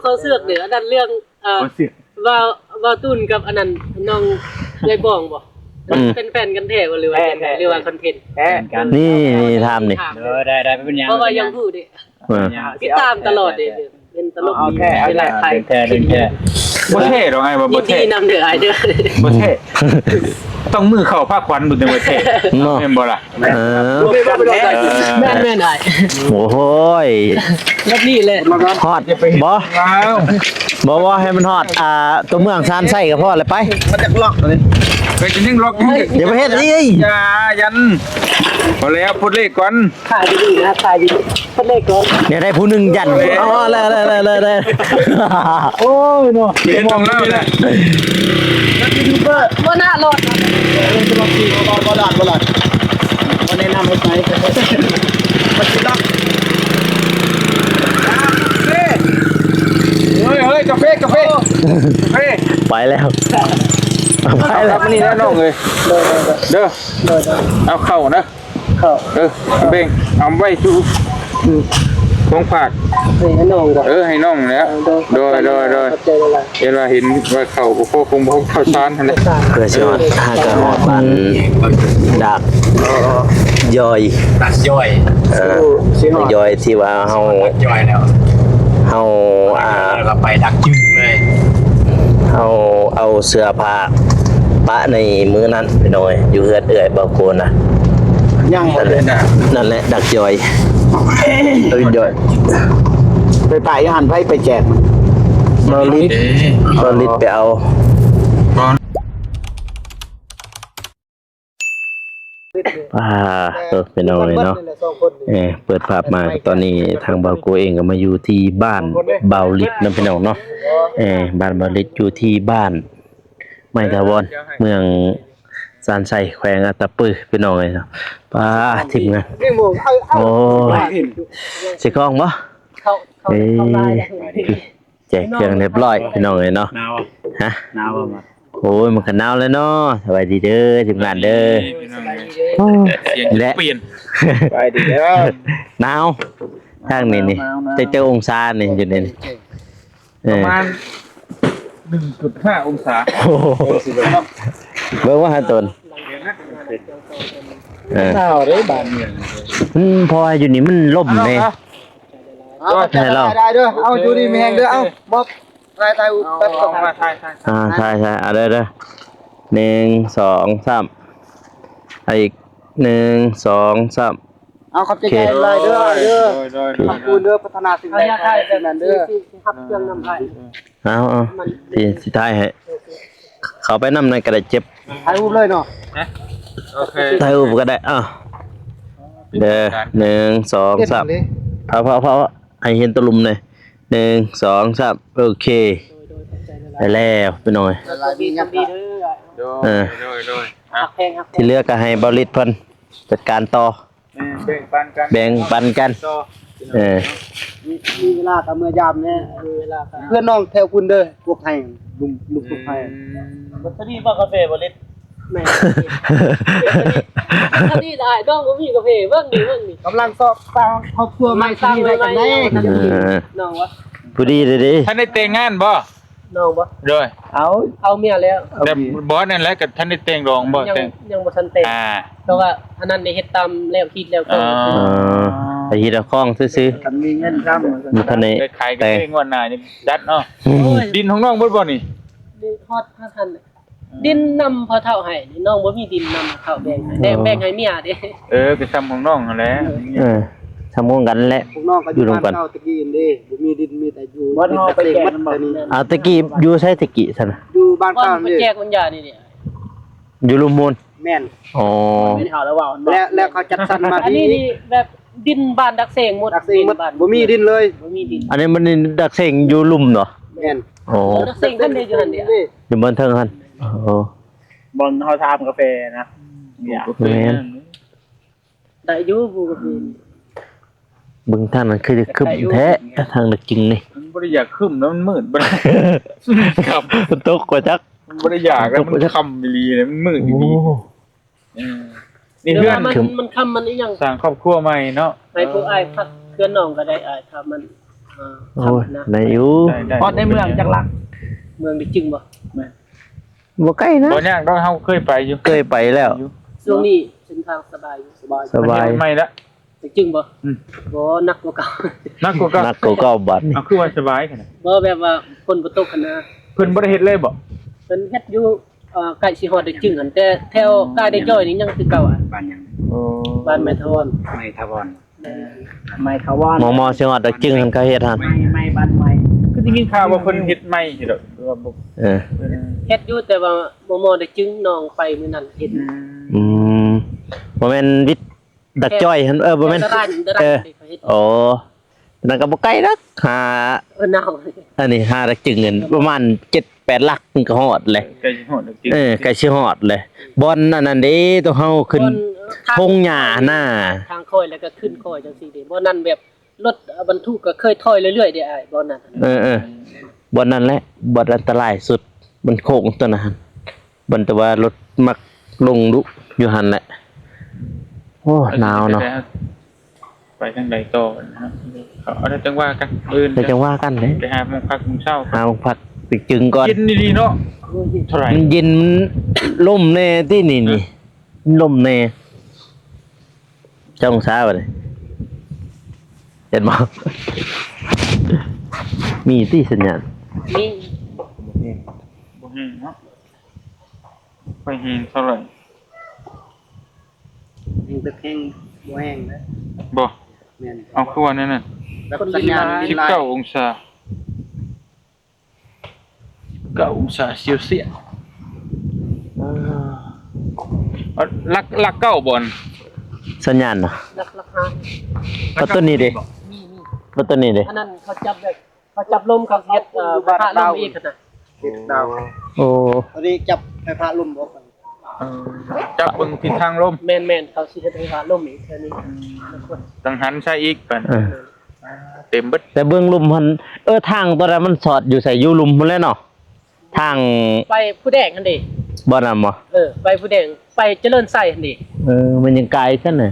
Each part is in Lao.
ເຂົາເຊືອກເດີ ອັນນັ້ນເລື່ອງ ເອີ ເຂົາເຊືອກ ວ່າ ວ່າຕູນກັບອັນນັ້ນ ນ້ອງເອື້ອຍບອງບໍ່? ອືມ ເປັນແຟນກັນແທ້ບໍ່ ຫຼືວ່າຈັ່ງໃດ ແຟນ ຫຼືວ່າຄອນເທັນ? ແທ້ ນີ້ ນີ້ຖາມນີ້ ເອີ ໄດ້ ໄດ້ ບໍ່ເປັນຫຍັງ ເພາະວ່າຢາກຮູ້ເດ້ ເອີ ຕິດຕາມຕະຫຼອດເດ້ ເປັນຕະຫຼົກ ເອົາແທ້ ເອົາແທ້ ແທ້ ແທ້ ບໍ່ແທ້ດອກ ອ້າຍວ່າບໍ່ແທ້ ຍິນດີນຳເດີອ້າຍເດີ ບໍ່ແທ້. ຕ້ອງມືເຂົ້າພາຂວັນພຸ້ນຈັ່ງວ່າແທ້ ເນາະ ແມ່ນບໍ່ລະ? ເອີ ແມ່ນ ແມ່ນອ້າຍ ໂອ້ໂຫຍ ແບບນີ້ແຫຼະ ຮອດບໍ່? ບໍ່ ບໍ່ ໃຫ້ມັນຮອດ ອ່າ ຕົວເມືອງຊານໄຊກໍພໍແລ້ວ ໄປ ມາຈັກລັອກນີ້ ໄປຈະຍິງລັອກ ຢ່າໄປເຮັດອີກ ຢ່າ ຢັນ ພໍແລ້ວ ປົດເລກກ່ອນ ຖ່າຍດີໆນະ ຖ່າຍດີໆ ເພິ່ນໄດ້ກ່ອນ ເນຍ ໄດ້ຜູ້ໜຶ່ງຢັນ ເອົາແລ້ວ ແລ້ວ ແລ້ວ ແລ້ວ ໂອ້ຍເນາະ ເຮັດຂອງລາວແຫຼະ ນັກຢູທູບເບີ ບໍ່ໜ້າລອດ ເອີ ບໍ່ລອດ ບໍ່ລອດ ບໍ່ແນະນຳໃຫ້ໄປ ມັນຊິລັອກ ເຮີ້ຍ ເຮີ້ຍ ກາເຟ ກາເຟ ກາເຟ ໄປແລ້ວ ໄປແລ້ວ ເອົານີ້ນະນ້ອງເອີຍ ເດີ ເດີ ເອົາເຂົ້ານະ ເຂົ້າ ເອີ ແບ່ງເອົາໄວ້ສູ່ຂອງຝາກ ໃຫ້ນ້ອງບໍ່? ເອີ ໃຫ້ນ້ອງແຫຼະ ເອີ ໂດຍ ໂດຍ ໂດຍ ໂດຍ ຂອບໃຈຫຼາຍໆ ເຫັນວ່າ ເຫັນວ່າເຂົ້າບໍ່ພໍ ຄົງບໍ່ພໍເຂົ້າສານຫັ້ນແຫຼະ ເພື່ອຊິຮອດ ຫາກະຮອດບ້ານດາກຢອຍ ດາກຢອຍ ເອີ ດາກຢອຍທີ່ວ່າເຮົາ ດາກຢອຍແລ້ວ ເຮົາ ອ່າ ແລ້ວກໍໄປດັກຈຶງເລີຍ ເຮົາເອົາເສື້ອຜ້າປະໃນມື້ນັ້ນ ພີ່ນ້ອງເອີຍ ຢູ່ເຮືອນເອື້ອຍບ່າວໂກນນະ ຍັງບໍ່ໄດ້ນະ ນັ້ນແຫຼະ ດັກຢອຍ ດັກຢອຍ ໄປປະຢູ່ຫັ້ນ ໃຜໄປແຈກ? ບ່າວລິດ ເດ້ ບ່າວລິດໄປເອົາ ອ່າ ເອີ ພີ່ນ້ອງເອີຍເນາະ ເອີ ເປີດພາບມາ ຕອນນີ້ທາງບ່າວໂກເອງກໍມາຢູ່ທີ່ບ້ານບ່າວລິດນະ ພີ່ນ້ອງເນາະ ເອີ ບ້ານບ່າວລິດຢູ່ທີ່ບ້ານໄມ້ຖາວອນ ເມືອງຊານໄຊ ແຂວງອັດຕະປື ພີ່ນ້ອງເອີຍເນາະ ປ້າ ທີມງານ ໂອ້ຍ ຊິຄ່ອງບໍ່? ເອີ ແຈກເຄື່ອງຮຽບຮ້ອຍ ພີ່ນ້ອງເອີຍເນາະ ໜາວ ຮະ ໜາວບໍ່? ໂອ້ຍ ມັນກໍໜາວແຫຼະເນາະ ສະບາຍດີເດີ ທີມງານເດີ ໂອ້ຍ ສຽງປ່ຽນ ສະບາຍດີເດີ ໜາວ ທາງນີ້ນີ້ ໜາວ ຈັກ ຈັກອົງສານີ້ ຢູ່ໃນນີ້ ເອີ ປະມານ ໜຶ່ງຈຸດຫ້າອົງສາ ໂອ້ໂຫ ເບິ່ງວ່າຫັ້ນຕົນ ເອີ ໜາວເດ້ບ້ານນີ້ ອືມ ເພາະວ່າຢູ່ນີ້ມັນລົມເດ້ ເອົາ ໃຫ້ລາວ ໄດ້ເດີ ເອົາ ຢູ່ດີມີແຮງເດີ ເອົາ ມອບ ຖ່າຍ ຖ່າຍຮູບ ເອົາ ມາ ຖ່າຍ ຖ່າຍ ອ່າ ຖ່າຍ ຖ່າຍ ເອົາ ເດີ ເດີ ໜຶ່ງ ສອງ ສາມ ເອົາອີກ ໜຶ່ງ ສອງ ສາມ ເອົາ ຂອບໃຈຫຼາຍເດີ ເດີ ໂດຍ ໂດຍ ຂອບຄຸນເດີ ພັດທະນາສິ່ງໃດ ສິ່ງນັ້ນເດີ ຊິ ຊິຮັບເຄື່ອງນຳອ້າຍ ເອົາ ເອົາ ຊິ ຊິຖ່າຍໃຫ້ ເຂົ້າໄປນຳນັ້ນກໍໄດ້ ເຈັບ ຖ່າຍຮູບເລີຍເນາະ ຮະ ໂອເຄ ຖ່າຍຮູບກໍໄດ້ ເອົາ ເດີ ໜຶ່ງ ສອງ ສາມ ເອົາ ເອົາ ເອົາ ໃຫ້ເຫັນຕະລຸ່ມແດ່ ໜຶ່ງ ສອງ ສາມ ໂອເຄ ໄດ້ແລ້ວພີ່ນ້ອງເອີຍ ໂຊກດີ ໂຊກດີເດີ ໂດຍ ເອີ ໂດຍ ໂດຍ ທີ່ເຫຼືອກໍໃຫ້ບ່າວລິດເພິ່ນຈັດການຕໍ່ ແບ່ງປັນກັນ ແບ່ງປັນກັນ ເອີ ມີ ມີເວລາກໍເມືອຢາມແດ່ ມີເວລາກໍ ເພື່ອນນ້ອງແຖວພຸ້ນເດີ ກວກໄຮ່ ລຸງ ລຸງກວກໄຮ່ ອືມ ບັດນີ້ບໍ່ກາເຟບໍ່ລິດ ແມ່ນ ອັນນີ້ຫຼາຍ ນ້ອງບໍ່ມີກາເຟ ເບິ່ງນີ້ ເບິ່ງນີ້ ກຳລັງຊອກສ້າງຄອບຄົວໃໝ່ ທີ່ນີ້ໄດ້ຈັ່ງໃດ ເອີ ນ້ອງວະ ຜູ້ດີເດ້ ທັນໄດ້ແຕ່ງງານບໍ່? ນ້ອງບໍ່? ໂດຍ ເອົາ ເອົາເມຍແລ້ວ ແຕ່ບໍ່ ນັ້ນແຫຼະ ກໍທັນໄດ້ແຕ່ງດອງບໍ່? ຍັງ ແຕ່ງ ຍັງບໍ່ທັນແຕ່ງ ອ່າ ແຕ່ວ່າອັນນັ້ນໄດ້ເຮັດຕາມແລ້ວຄິດແລ້ວກໍ ອໍ ໄດ້ເຮັດເອົາຂອງຊື່ໆ ຄັນມີເງິນຊ້ຳ ບໍ່ທັນໄດ້ ໄດ້ຂາຍກາເຟ ແຕ່ງ ງວດໜ້ານີ້ຈັດເນາະ ໂອ້ຍ ດິນຂອງນ້ອງເບິດບໍ່ນີ້? ດິນຮອດ ຮອດຫັ້ນ ດິນນຳພໍ່ເຖົ້າໃຫ້ນີ້ ນ້ອງບໍ່ມີດິນນຳເຂົາແບ່ງໃຫ້ ແບ່ງ ອໍ ແບ່ງໃຫ້ເມຍເດ້ ເອີ ກໍຊ່ຳຂອງນ້ອງຫັ້ນແຫຼະ ເອີ ຊ່ຳຂອງກັນແຫຼະ ພວກນ້ອງກໍຢູ່ບ້ານເກົ່າຕະກີ້ເດ້ ບໍ່ມີດິນ ມີແຕ່ຢູ່ ບໍ່ເຮົາໄປແຈກມັນບໍ່ ເອົາ ຕະກີ້ຢູ່ໃສຕະກີ້ຊັ້ນນະ? ຢູ່ບ້ານເກົ່າເດ້ ແຈກມັນຢານີ້ເດ້ ຢູ່ລຸ່ມມູນ ແມ່ນ ອໍ ແມ່ນເຮົາລະເວົ້າ ແລ້ວ ແລ້ວເຂົາຈັດສັນມາ ອັນນີ້ນີ້ແບບ ດິນບ້ານດັກເຊງໝົດ ດັກເຊງໝົດ ບໍ່ມີດິນເລີຍ ບໍ່ມີດິນ ອັນນີ້ມັນດັກເຊງຢູ່ລຸ່ມເນາະ ແມ່ນ ອໍ ດັກເຊງຫັ້ນເດ້ ຢູ່ຫັ້ນເດ້ ຢູ່ບ່ອນເທິງຫັ້ນ ອໍ ບ່ອນເຮົາທາມກາເຟນະ ແມ່ນ ໄດ້ຢູ່ ພູກາເຟ ເບິ່ງທາງນັ້ນຄືຈະຄຶ້ມແທ້ ທາງດັກຈິງນີ້ ມັນບໍ່ໄດ້ຢາກຄຶ້ມນະ ມັນມືດ ບໍ່ໄດ້ ຄັບ ຝົນຕົກກວ່າຈັກ ມັນບໍ່ໄດ້ຢາກ ມັນຄ່ຳອີ່ຫຼີ ມັນມືດອີ່ຫຼີ ໂອ້ ເອີ ນີ້ເຮືອນ ມັນ ມັນຄ່ຳ ມັນອີ່ຫຍັງ ສ້າງຄອບຄົວໃໝ່ເນາະ ໃຫ້ພວກອ້າຍພັກເຮືອນນ້ອງກໍໄດ້ ອ້າຍ ຖ້າມັນ ໂອ້ຍ ໄດ້ຢູ່. ໄດ້ ໄດ້ ຮອດໃນເມືອງຈັກຫຼັກ? ເມືອງໄດ້ຈຶງບໍ່? ແມ່ນ ບໍ່ໄກນະ. ບໍ່ຍາກດອກ ເຮົາເຄີຍໄປຢູ່. ເຄີຍໄປແລ້ວ. ຊ່ວງນີ້ເສັ້ນທາງສະບາຍຢູ່. ສະບາຍ ສະບາຍ. ເຮັດໃໝ່ລະ. ໄດ້ຈຶງບໍ່? ອືມ ບໍ່ ໜັກກວ່າເກົ່າ. ໜັກກວ່າເກົ່າ. ໜັກກວ່າເກົ່າບາດນີ້. ເອົາ ຄືວ່າສະບາຍຂະໜາດ? ບໍ່ ແບບວ່າຝົນບໍ່ຕົກຫັ້ນນະ. ເພິ່ນບໍ່ໄດ້ເຮັດເລີຍບໍ່? ເພິ່ນເຮັດຢູ່ ເອີ ໃກ້ຊິຮອດໄດ້ຈຶງຫັ້ນ ແຕ່ແຖວ ອໍ ໃກ້ໄດ້ຈ້ອຍນີ້ຍັງຄືເກົ່າ. ບ້ານຫຍັງ? ໂອ້ ບ້ານໄມ້ຖາວອນ. ໄມ້ຖາວອນ. ແມ່ນ ໄມ້ຖາວອນ. ມໍ່ໆ ຊິຮອດໄດ້ຈຶງຫັ້ນ ເຂົາເຮັດຫັ້ນ. ໄມ້ ໄມ້ ບ້ານໄມ້. ຄືໄດ້ຍິນຂ່າວວ່າເພິ່ນເຮັດໃໝ່ຊິດອກ ຫຼືວ່າບໍ່? ເອີ ເຮັດຢູ່ ແຕ່ວ່າມໍ່ໆ ໄດ້ຈຶງ ນ້ອງໄປມື້ນັ້ນເຫັນ. ອືມ ອືມ ບໍ່ແມ່ນວິດດັກຈ້ອຍຫັ້ນ. ເອີ ບໍ່ແມ່ນ ເອີ ໂອ້ ນັ້ນກໍບໍ່ໄກດອກ ຫາ ເອີ ເນາະ ອັນນີ້ຫາດັກຈຶງຫັ້ນ ປະມານເຈັດແປດຫຼັກມັນກໍຮອດແຫຼະ. ໃກ້ຊິຮອດແລ້ວ. ເອີ ໃກ້ຊິຮອດແລ້ວ. ບ່ອນອັນນັ້ນເດ້ ຕົວເຮົາຂຶ້ນ ບ່ອນ ທົ່ງຫຍ້ານະ ທາງຄ່ອຍ ແລ້ວກໍຂຶ້ນຄ່ອຍຈັ່ງຊີ້ເດ້. ບ່ອນນັ້ນແບບລົດບັນທຸກກໍເຄີຍຖອຍເລື້ອຍໆເດ້ອ້າຍ ບ່ອນນັ້ນ. ເອີໆ ບ່ອນນັ້ນແຫຼະ ບ່ອນອັນຕະລາຍສຸດ ມັນໂຄ້ງຕົວນັ້ນ ບ່ອນແຕ່ວ່າລົດມັກລົງດຸຢູ່ຫັ້ນແຫຼະ. ໂອ້ ໜາວເນາະ. ໄປທາງໃດຕໍ່ນະ? ເອົາ ແລ້ວຈັ່ງວ່າກັນ ມື້ອື່ນ ແລ້ວຈັ່ງວ່າກັນເດ້. ໄປຫາໝ່ອງພັກໝ່ອງເຊົາ ຫາໝ່ອງພັກໄປຈຶງກ່ອນ. ເຢັນດີໆເນາະ. ເທົ່າໃດ? ມັນເຢັນ ມັນລົມແດ່ຕິນີ້ ນີ້ ມັນລົມແດ່. ຈັກອົງສາບັດນີ້ ເຫັນບໍ່? ມີຕິສັນຍານ? ມີ. ບໍ່ແຮງ ບໍ່ແຮງເນາະ. ຄ່ອຍແຮງເທົ່າໃດ? ແຮງແບບແຮງ ບໍ່ແຮງເດ້. ບໍ່? ແມ່ນ. ເອົາ ຄືວ່າແນວນັ້ນ? ແບບສັນຍານ ສິບເກົ້າອົງສາ. ສິບເກົ້າອົງສາເຊວຊຽສ. ເອີ ຫຼັກ ຫຼັກເກົ້າບໍ່? ສັນຍານນະ ຫຼັກ ຫຼັກຫ້າ. ປະຕູນີ້ເດ້? ມີ ມີ. ປະຕູນີ້ເດ້? ອັນນັ້ນເຂົາຈັບແບບ ເຂົາຈັບລົມ ເຂົາເຮັດ ເອີ ໄຟຟ້າລົມອີກຫັ້ນນະ. ຕິດດາວ. ໂອ້ ອັນນີ້ຈັບໄຟຟ້າລົມບໍ່? ເອີ ຈັບເບິ່ງທິດທາງລົມ. ແມ່ນໆ ເຂົາຊິເຮັດໄຟຟ້າລົມອີກເທື່ອນີ້. ອືມ ຕ້ອງຫັນໃສ່ອີກບັດ. ເອີ ເຕັມເບິດ. ແຕ່ເບື້ອງລຸ່ມຫັ້ນ ເອີ ທາງຕົວນັ້ນມັນສອດຢູ່ໃສ? ຢູ່ລຸ່ມພຸ້ນແຫຼະເນາະ ທາງ ໄປພູແດງຫັ້ນເດ້. ບໍ່ນຳບໍ່? ເອີ ໄປພູແດງ ໄປຈະເລີນໄຊຫັ້ນເດ້. ເອີ ມັນຍັງໄກຊັ້ນນະ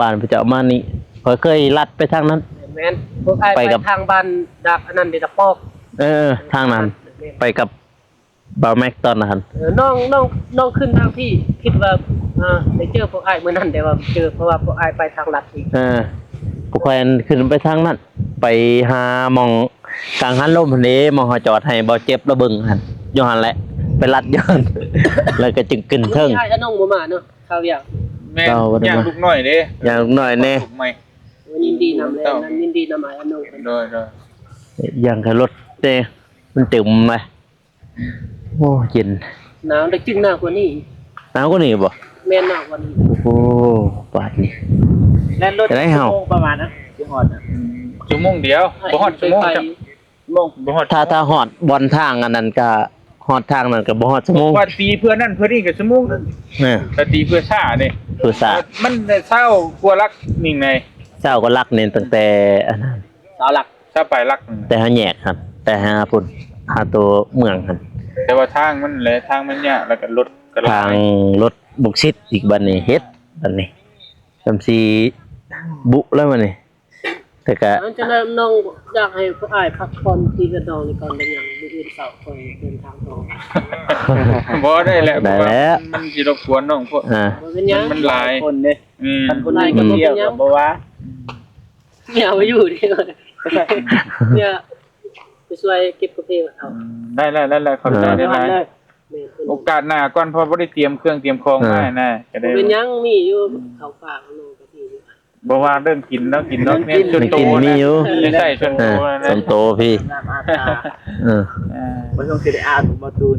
ບ້ານພະເຈົ້າມານີ້. ຂ້ອຍເຄີຍລັດໄປທາງນັ້ນ. ແມ່ນ ພວກອ້າຍໄປ ໄປກັບ ທາງບ້ານດາກອັນນັ້ນເດ້ ດາກປອກ. ເອີ ທາງນັ້ນ ແມ່ນ ໄປກັບ ບ່າວແມັກຕອນນັ້ນ. ເອີ ນ້ອງ ນ້ອງ ນ້ອງຂຶ້ນທາງພີ້ ຄິດວ່າ ເອີ ໄດ້ເຈີພວກອ້າຍມື້ນັ້ນ ແຕ່ວ່າເຈີ ເພາະວ່າພວກອ້າຍໄປທາງລັດອີກ. ເອີ ພວກຂ້ອຍຂຶ້ນໄປທາງນັ້ນ ໄປຫາໝ່ອງກາງຫັນລົມຫັ້ນເດ້ ໝ່ອງເຮົາຈອດໃຫ້ບ່າວເຈັບລາວເບິ່ງຫັ້ນ ຢູ່ຫັ້ນແຫຼະ ໄປລັດຢູ່ຫັ້ນ ແລ້ວກໍຈຶ່ງຂຶ້ນເທິງ. ອ້າຍອານົງບໍ່ມາເນາະ ຄາວວຽກ. ແມ່ນ ຢ້ານລູກນ້ອຍເດ້ ຢ້ານລູກນ້ອຍແດ່. ຍິນດີນຳແຫຼະ ຍິນດີນຳອ້າຍອານົງ. ໂດຍໆ ຢ້ານໃຫ້ລົດເດ້ ມັນເຕັມເລີຍ. ໂອ້ ເຢັນ. ໜາວ ໄດ້ຈຶ່ງໜາວກວ່ານີ້. ໜາວກວ່ານີ້ບໍ່? ແມ່ນ ໜາວກວ່ານີ້. ໂອ້ໂຫ ບາດນີ້ ແລ່ນລົດ ໄດ້ເຮົາ ຊົ່ວໂມງປະມານນະ ຊິຮອດນະ. ອືມ ຊົ່ວໂມງດຽວ ອ້າຍ ບໍ່ຮອດຊົ່ວໂມງ ໄປ ຊົ່ວໂມງ ບໍ່ຮອດ. ຖ້າ ຖ້າຮອດບ່ອນທາງອັນນັ້ນກະ ຮອດທາງນັ້ນກະບໍ່ຮອດຊົ່ວໂມງ. ວ່າຕີເພື່ອນັ້ນເພື່ອນີ້ກະຊົ່ວໂມງໜຶ່ງ. ເອີ ຖ້າຕີເພື່ອຊ້າເດ້ ເພື່ອຊ້າ ມັນໄດ້ຊາວກວ່າຫຼັກນີ້ໄງ. ຊາວກວ່າຫຼັກນີ້ຕັ້ງແຕ່ອັນນັ້ນ ຊາວຫຼັກ ຊາວປາຍຫຼັກ. ແຕ່ຫາແຍກຫັ້ນ ແຕ່ຫາພຸ້ນ ຫາໂຕເມືອງຫັ້ນ. ແຕ່ວ່າທາງມັນແຫຼະ ທາງມັນຍາກ ແລ້ວກໍລົດກໍຫຼາຍ ທາງລົດບຸກຊິດອີກ. ບັດນີ້ເຮັດ ບັດນີ້ ສ່ຳຊິບຸແລ້ວບັດນີ້. ແຕ່ກະ ອັນຈັ່ງນັ້ນນ້ອງຢາກໃຫ້ພວກອ້າຍພັກຜ່ອນທີ່ເຮືອນນ້ອງນີ້ກ່ອນ ເປັນຫຍັງ? ມື້ອື່ນເຊົ້າຂ້ອຍເດີນທາງຕໍ່. ບໍ່ໄດ້ແຫຼະ ໄດ້ແຫຼະ ເພາະວ່າມັນ ມັນຊິລົບກວນນ້ອງພວກ. ອ່າ ບໍ່ເປັນຫຍັງ ມັນຫຼາຍຄົນເດ້. ອືມ ຄັນຄົນໜຶ່ງຄົນດຽວກໍບໍ່ວ່າ ເມຍບໍ່ຢູ່ເດ້ ເມຍໄປຊ່ວຍເກັບກາເຟເອົາ. ອືມ ໄດ້ແລ້ວ ໄດ້ແລ້ວ ຂອບໃຈຫຼາຍໆ. ແມ່ນ ໂອກາດໜ້າກ່ອນ ເພາະບໍ່ໄດ້ຕຽມເຄື່ອງຕຽມຂອງມານະ ກໍໄດ້. ບໍ່ເປັນຫຍັງ ມີຢູ່ ອືມ ເຂົ້າປາກນ້ອງກໍມີຢູ່. ບໍ່ວ່າເລື່ອງກິນເນາະ ກິນເນາະ ເລື່ອງກິນ ແນວສ່ວນໂຕ ມີຢູ່ ໃຊ້ສ່ວນໂຕ ເອີ ນະ ສ່ວນໂຕພີ່. ເອີ ເອີ ບໍ່ຕ້ອງຊິໄດ້ອ່ານບໍ່ຕູນ.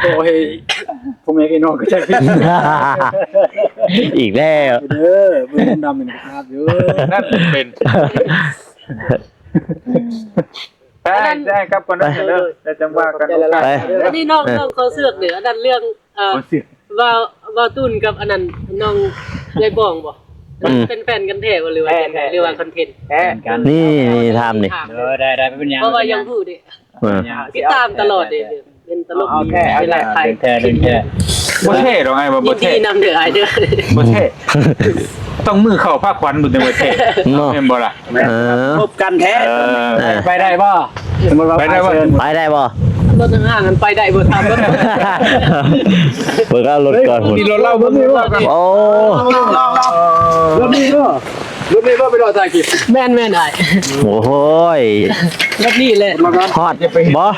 ໂອ້ຍ ພໍ່ແມ່ພີ່ນ້ອງເຂົ້າໃຈຜິດອີກແລ້ວເດີ. ເບິ່ງດຳໆນີ້ນະຄັບຢູ່ ນັ້ນເປັນ ໄປ ໄດ້ກັບກ່ອນເດີ ເດີ ແລ້ວຈັ່ງວ່າກັນ. ໄປ ອັນນີ້ນ້ອງ ເອີ ນ້ອງຂໍເສືອກເດີ ອັນນັ້ນເລື່ອງ ເອີ ຂໍເສືອກ ວ່າ ວ່າຕູນກັບອັນນັ້ນ ນ້ອງເອື້ອຍບອງບໍ່? ອືມ ເປັນແຟນກັນແທ້ບໍ່ ຫຼືວ່າຈັ່ງໃດ ຫຼືວ່າຄອນເທັນ? ແທ້ ນີ້ ນີ້ຖາມນີ້. ເອີ ໄດ້ ໄດ້ ບໍ່ເປັນຫຍັງ ເພາະວ່າຢາກຮູ້ເດ້. ເອີ ຕິດຕາມຕະຫຼອດເດ້ ເປັນຕະຫຼົກ ເອົາແທ້ ເອົາແທ້ ເປັນແຟນກັນແທ້. ບໍ່ແທ້ດອກອ້າຍວ່າບໍ່ແທ້ ຍິນດີນຳເດີອ້າຍເດີ ບໍ່ແທ້. ຕ້ອງມືເຂົ້າພາຂວັນພຸ້ນຈັ່ງວ່າແທ້ ເນາະ ແມ່ນບໍ່ລະ? ເອີ ພົບກັນແທ້ ເອີ ເອີ ໄປໄດ້ບໍ່? ສົມມຸດວ່າ ໄປໄດ້ບໍ່? ໄປໄດ້ບໍ່? ລົດຫ້າງໆ ມັນໄປໄດ້ບໍ່? ຖາມລົດ ເບິ່ງເອົາລົດກ່ອນພຸ້ນ ມີລົດເລົ່າເບິ່ງ ມີລົດເລົ່າກ່ອນ ໂອ້ ລົດນີ້ບໍ່? ລົດນີ້ບໍ່? ໄປລໍຖ່າຍຄລິບ ແມ່ນໆ ອ້າຍ ໂອ້ຍ ແບບນີ້ແຫຼະ ຮອດບໍ່?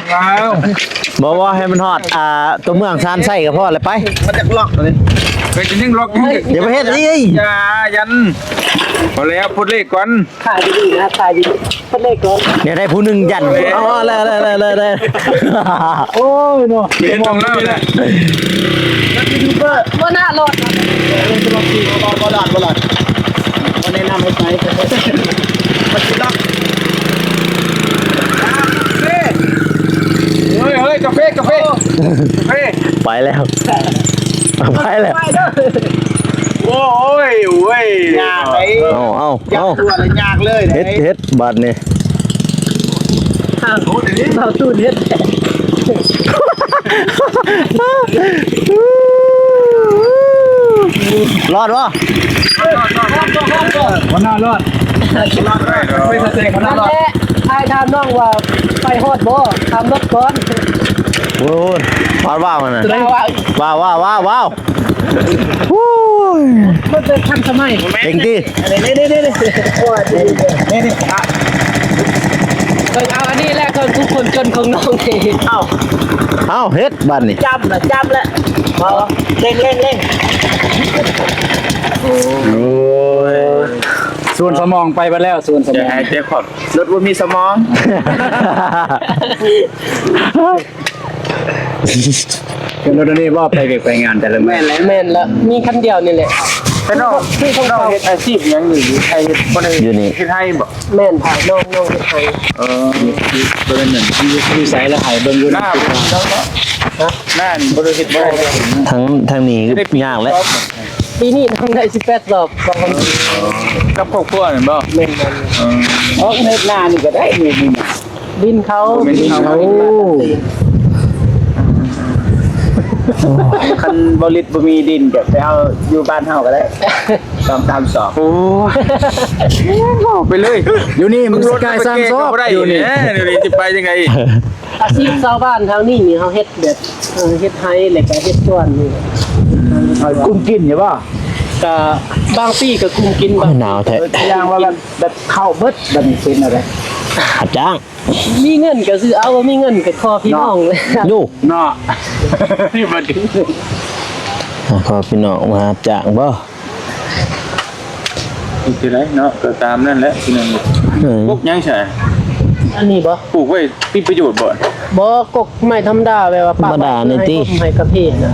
ບໍ່ ບໍ່ ໃຫ້ມັນຮອດ ອ່າ ຕົວເມືອງຊານໄຊກໍພໍແລ້ວ ໄປ ມັນຈັກລັອກນີ້ ໄປຈະຍັງລັອກຢູ່ ຢ່າໄປເຮັດອີກ ຢ່າຢັນ ພໍແລ້ວ ປົດເລກກ່ອນ ຖ່າຍດີໆ ນະ ຖ່າຍດີໆ ເພິ່ນເລີກກ່ອນ ແນວໃດຜູ້ໜຶ່ງຢັນ ເອົາ ເອົາ ເລີຍ ເລີຍ ເລີຍ ເລີຍ ໂອ້ຍເນາະ ເຮັດຂອງລາວແຫຼະ ນັກຢູທູບເບີ ບໍ່ໜ້າລອດ ບໍ່ລອດ ບໍ່ລອດ ບໍ່ແນະນຳໃຫ້ໄປ ມັນຊິລັອກ ເຮີ້ຍ ເຮີ້ຍ ກາເຟ ກາເຟ ກາເຟ ໄປແລ້ວ ໄປແລ້ວ ໂອ້ຍ ໂອ້ຍ ຍາກໄດ໋ ເອົາ ເອົາ ຢາກຕົວລະຍາກເລີຍ ເຮັດ ເຮັດບາດນີ້ ອ້າວ ເບົາຕູນເຮັດ ລອດບໍ່? ບໍ່ໜ້າລອດ ບໍ່ໜ້າລອດ ໄປສະເຕັກບໍ່ໜ້າລອດ ນັ້ນແຫຼະ ອ້າຍຖາມນ້ອງວ່າໄປຮອດບໍ່? ຖາມລົດກ່ອນ ໂອ້ຍ ວາວໆ ຫັ້ນນະ ວ້າວໆ ວ້າວໆ ໂອ້ຍ ລົດແບບທັນສະໄໝ ເກັ່ງຕິ ນີ້ໆໆ ນີ້ໆ ເບິ່ງເອົາອັນນີ້ແຫຼະ ເຄື່ອງທຸກຄົນຈົນຂອງນ້ອງນີ້ ເອົ້າ ເອົ້າ ເຮັດບາດນີ້ ຈຳລະ ຈຳລະ ເອົາ ເລັ່ງໆໆ ໂອ້ຍ ສູນສະໝອງໄປເບິດແລ້ວ ສູນສະໝອງ ໃຈຫາຍໃຈຄວ່ຳ ລົດບໍ່ມີສະໝອງ. ເປັນລົດອັນນີ້ບໍ່ ໄປວຽກໄປງານແຕ່ລະມື້? ແມ່ນແຫຼະ ແມ່ນລະ ມີຄັນດຽວນີ້ແຫຼະ ແຕ່ນ້ອງ ຄືຂອງເຂົາ ເຮັດອາຊີບຫຍັງນີ້? ໄທເຮັດ ບໍ່ໄດ້ຢູ່ນີ້ ເຮັດໄຮ່ບໍ່? ແມ່ນ ໄທ ນ້ອງ ນ້ອງເຮັດໄຮ່ ເອີ ຢູ່ ຢູ່ ຢູ່ໃສລະ ໄທ ເບິ່ງຢູ່ ນາ ນານີ້ບໍ່ໄດ້ເຮັດ ບໍ່ໄດ້ ທາງ ທາງນີ້ຍາກແຫຼະ ປີນີ້ນ້ອງໄດ້ສິບແປດສອບ ກັບຄອບຄົວແມ່ນບໍ່? ແມ່ນໆ ເອີ ເຮັດນານີ້ກໍໄດ້ ເຮັດນີ້ນະ ດິນເຂົາ ດິນເຂົາ ຄັນບໍ່ລິດບໍ່ມີດິນກໍໄປເອົາຢູ່ບ້ານເຮົາກໍໄດ້ ສອງສາມສອບ ໂອ້ຍ ເວົ້າໄປເລີຍ ຢູ່ນີ້ມັນສະກາຍສາມສອບ ຢູ່ນີ້ ເອີ ດຽວນີ້ຊິໄປຈັ່ງໃດອີກ? ອາຊີບຊາວບ້ານທາງນີ້ນີ້ ເຮົາເຮັດແບບ ເອີ ເຮັດໄຮ່ ແລ້ວກໍເຮັດສວນນີ້ ເອີ ກຸມກິນຢູ່ບໍ່? ກະບາງປີກໍກຸມກິນ ໂອ້ຍ ບາງ ໜາວແທ້ ເອີ ຢ່າງວ່າແບບ ແບບເຂົ້າເບິດ ບາດນີ້ເປັນແນວໃດ? ຮັບຈ້າງ ມີເງິນກໍຊື້ເອົາ ບໍ່ມີເງິນກໍຂໍພີ່ນ້ອງເນາະ ຢູ່ເນາະ ຢູ່ບໍ່ດີ ຂໍພີ່ນ້ອງມາຮັບຈ້າງບໍ່? ເຮັດຈັ່ງໃດເນາະ ກໍຕາມນັ້ນແຫຼະ ພີ່ນ້ອງ ເອີ ປູກຫຍັງຊະ? ອັນນີ້ບໍ່? ປູກໄວ້ມີປະໂຫຍດບໍ່? ບໍ່ ກົກໄມ້ທຳມະດາ ແບບວ່າປາກ ທຳມະດານີ້ຕິ ໃຫ້ກາເຟນະ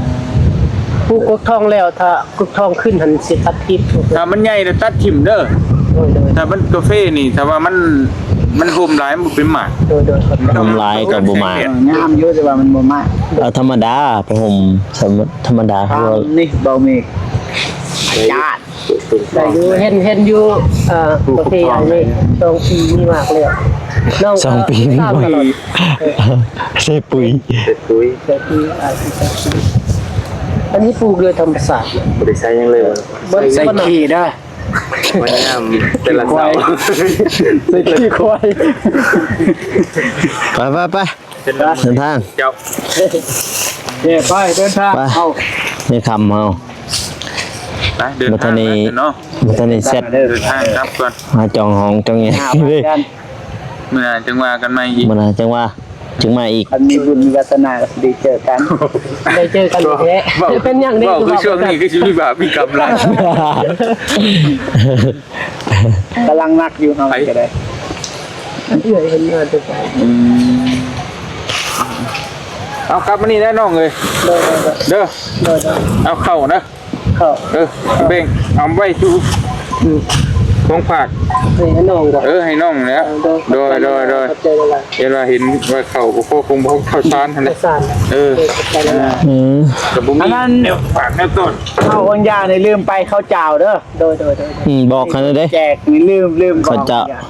ປູກກົກທອງແລ້ວ ຖ້າ ກົກທອງຂຶ້ນຫັ້ນຊິຕັດຖິ້ມ ຖ້າມັນໃຫຍ່ແລ້ວຕັດຖິ້ມເດີ ໂດຍໆ ຖ້າມັນກາເຟນີ້ ຖ້າວ່າມັນ ມັນໂຮມຫຼາຍມັນບໍ່ເປັນໝາກ ໂດຍໆ ໂຮມຫຼາຍກໍບໍ່ໝາກ ງາມຢູ່ ແຕ່ວ່າມັນບໍ່ໝາກ ເອົາທຳມະດາ ໄປໂຮມທຳມະດາ ນີ້ເບົາເມກ ອາຈານ ໄດ້ຢູ່ ເຫັນ ເຫັນຢູ່ ເອີ ປະເພນີນີ້ ສອງປີມີໝາກແລ້ວ ນ້ອງ ສອງປີມີໝາກ ໃສ່ປຸ໋ຍ ໃສ່ປຸ໋ຍ ໃສ່ປຸ໋ຍ ອາ ໃສ່ປຸ໋ຍ ອັນນີ້ປູກໂດຍທຳມະຊາດ ບໍ່ໄດ້ໃສ່ຫຍັງເລີຍ ບໍ່ ໃສ່ ບໍ່ໜັກ ຂີ້ເດີ ພະຍາຍາມແຕ່ລະເຊົ້າ ໃສ່ຂີ້ຄວາຍ ໄປ ໄປ ໄປ ເດີນທາງ ເຈົ້າ ເອີ ໄປ ເດີນທາງ ໄປ ເຮົາ ໃນຄ່ຳເຮົາ ໄປ ເດີນທາງ ບັດນີ້ ເນາະ ບັດນີ້ແຊັດ ເດີນທາງກັບກ່ອນ ມາຈອງຫ້ອງຈອງຫຍັງ ມື້ໜ້າຈັ່ງວ່າກັນໃໝ່ອີກ ມື້ໜ້າຈັ່ງວ່າ ຈຶ່ງມາອີກ ຄັນມີບຸນມີວາສະໜາກໍຊິໄດ້ເຈີກັນ ໄດ້ເຈີກັນແທ້ ເວົ້າ ເປັນຫຍັງເດ້ ເວົ້າຄືຊ່ວງນີ້ຄືຊິມີບາບມີກຳຫຼາຍ ກຳລັງໜັກຢູ່ເຮົານີ້ກໍໄດ້ ເອື້ອຍເຫັນງານແຕ່ເຊົ້າ ອືມ ເອົາກັບມານີ້ແຫຼະນ້ອງເອີຍ ໂດຍໆ ເດີ ໂດຍໆ ເອົາເຂົ້ານະ ເຂົ້າ ເອີ ເບັງ ເອົາໄວ້ຢູ່ ອືມ ຂອງຝາກ ໃຫ້ນ້ອງບໍ່? ເອີ ໃຫ້ນ້ອງແຫຼະ ເອີ ໂດຍ ໂດຍ ໂດຍ ຂອບໃຈຫຼາຍໆ ເຫັນວ່າ ເຫັນວ່າເຂົ້າບໍ່ພໍ ຄົງບໍ່ພໍເຂົ້າສານຫັ້ນແຫຼະ ເຂົ້າສານ ເອີ ເອີ ຂອບໃຈຫຼາຍໆ ອືມ ກໍບໍ່ມີ ອັນນັ້ນ ແນວຝາກແນວຕົ້ນ ເຂົ້າບາງຢ່າງນີ້ລືມໄປ ເຂົ້າຈ້າວເດີ ໂດຍ ໂດຍ ໂດຍ ອືມ ບອກໃຫ້ແດ່ ແຈກນີ້ລືມ ລືມບອກ ເຂົ້າຈ້າວ ບາງຢ່າງ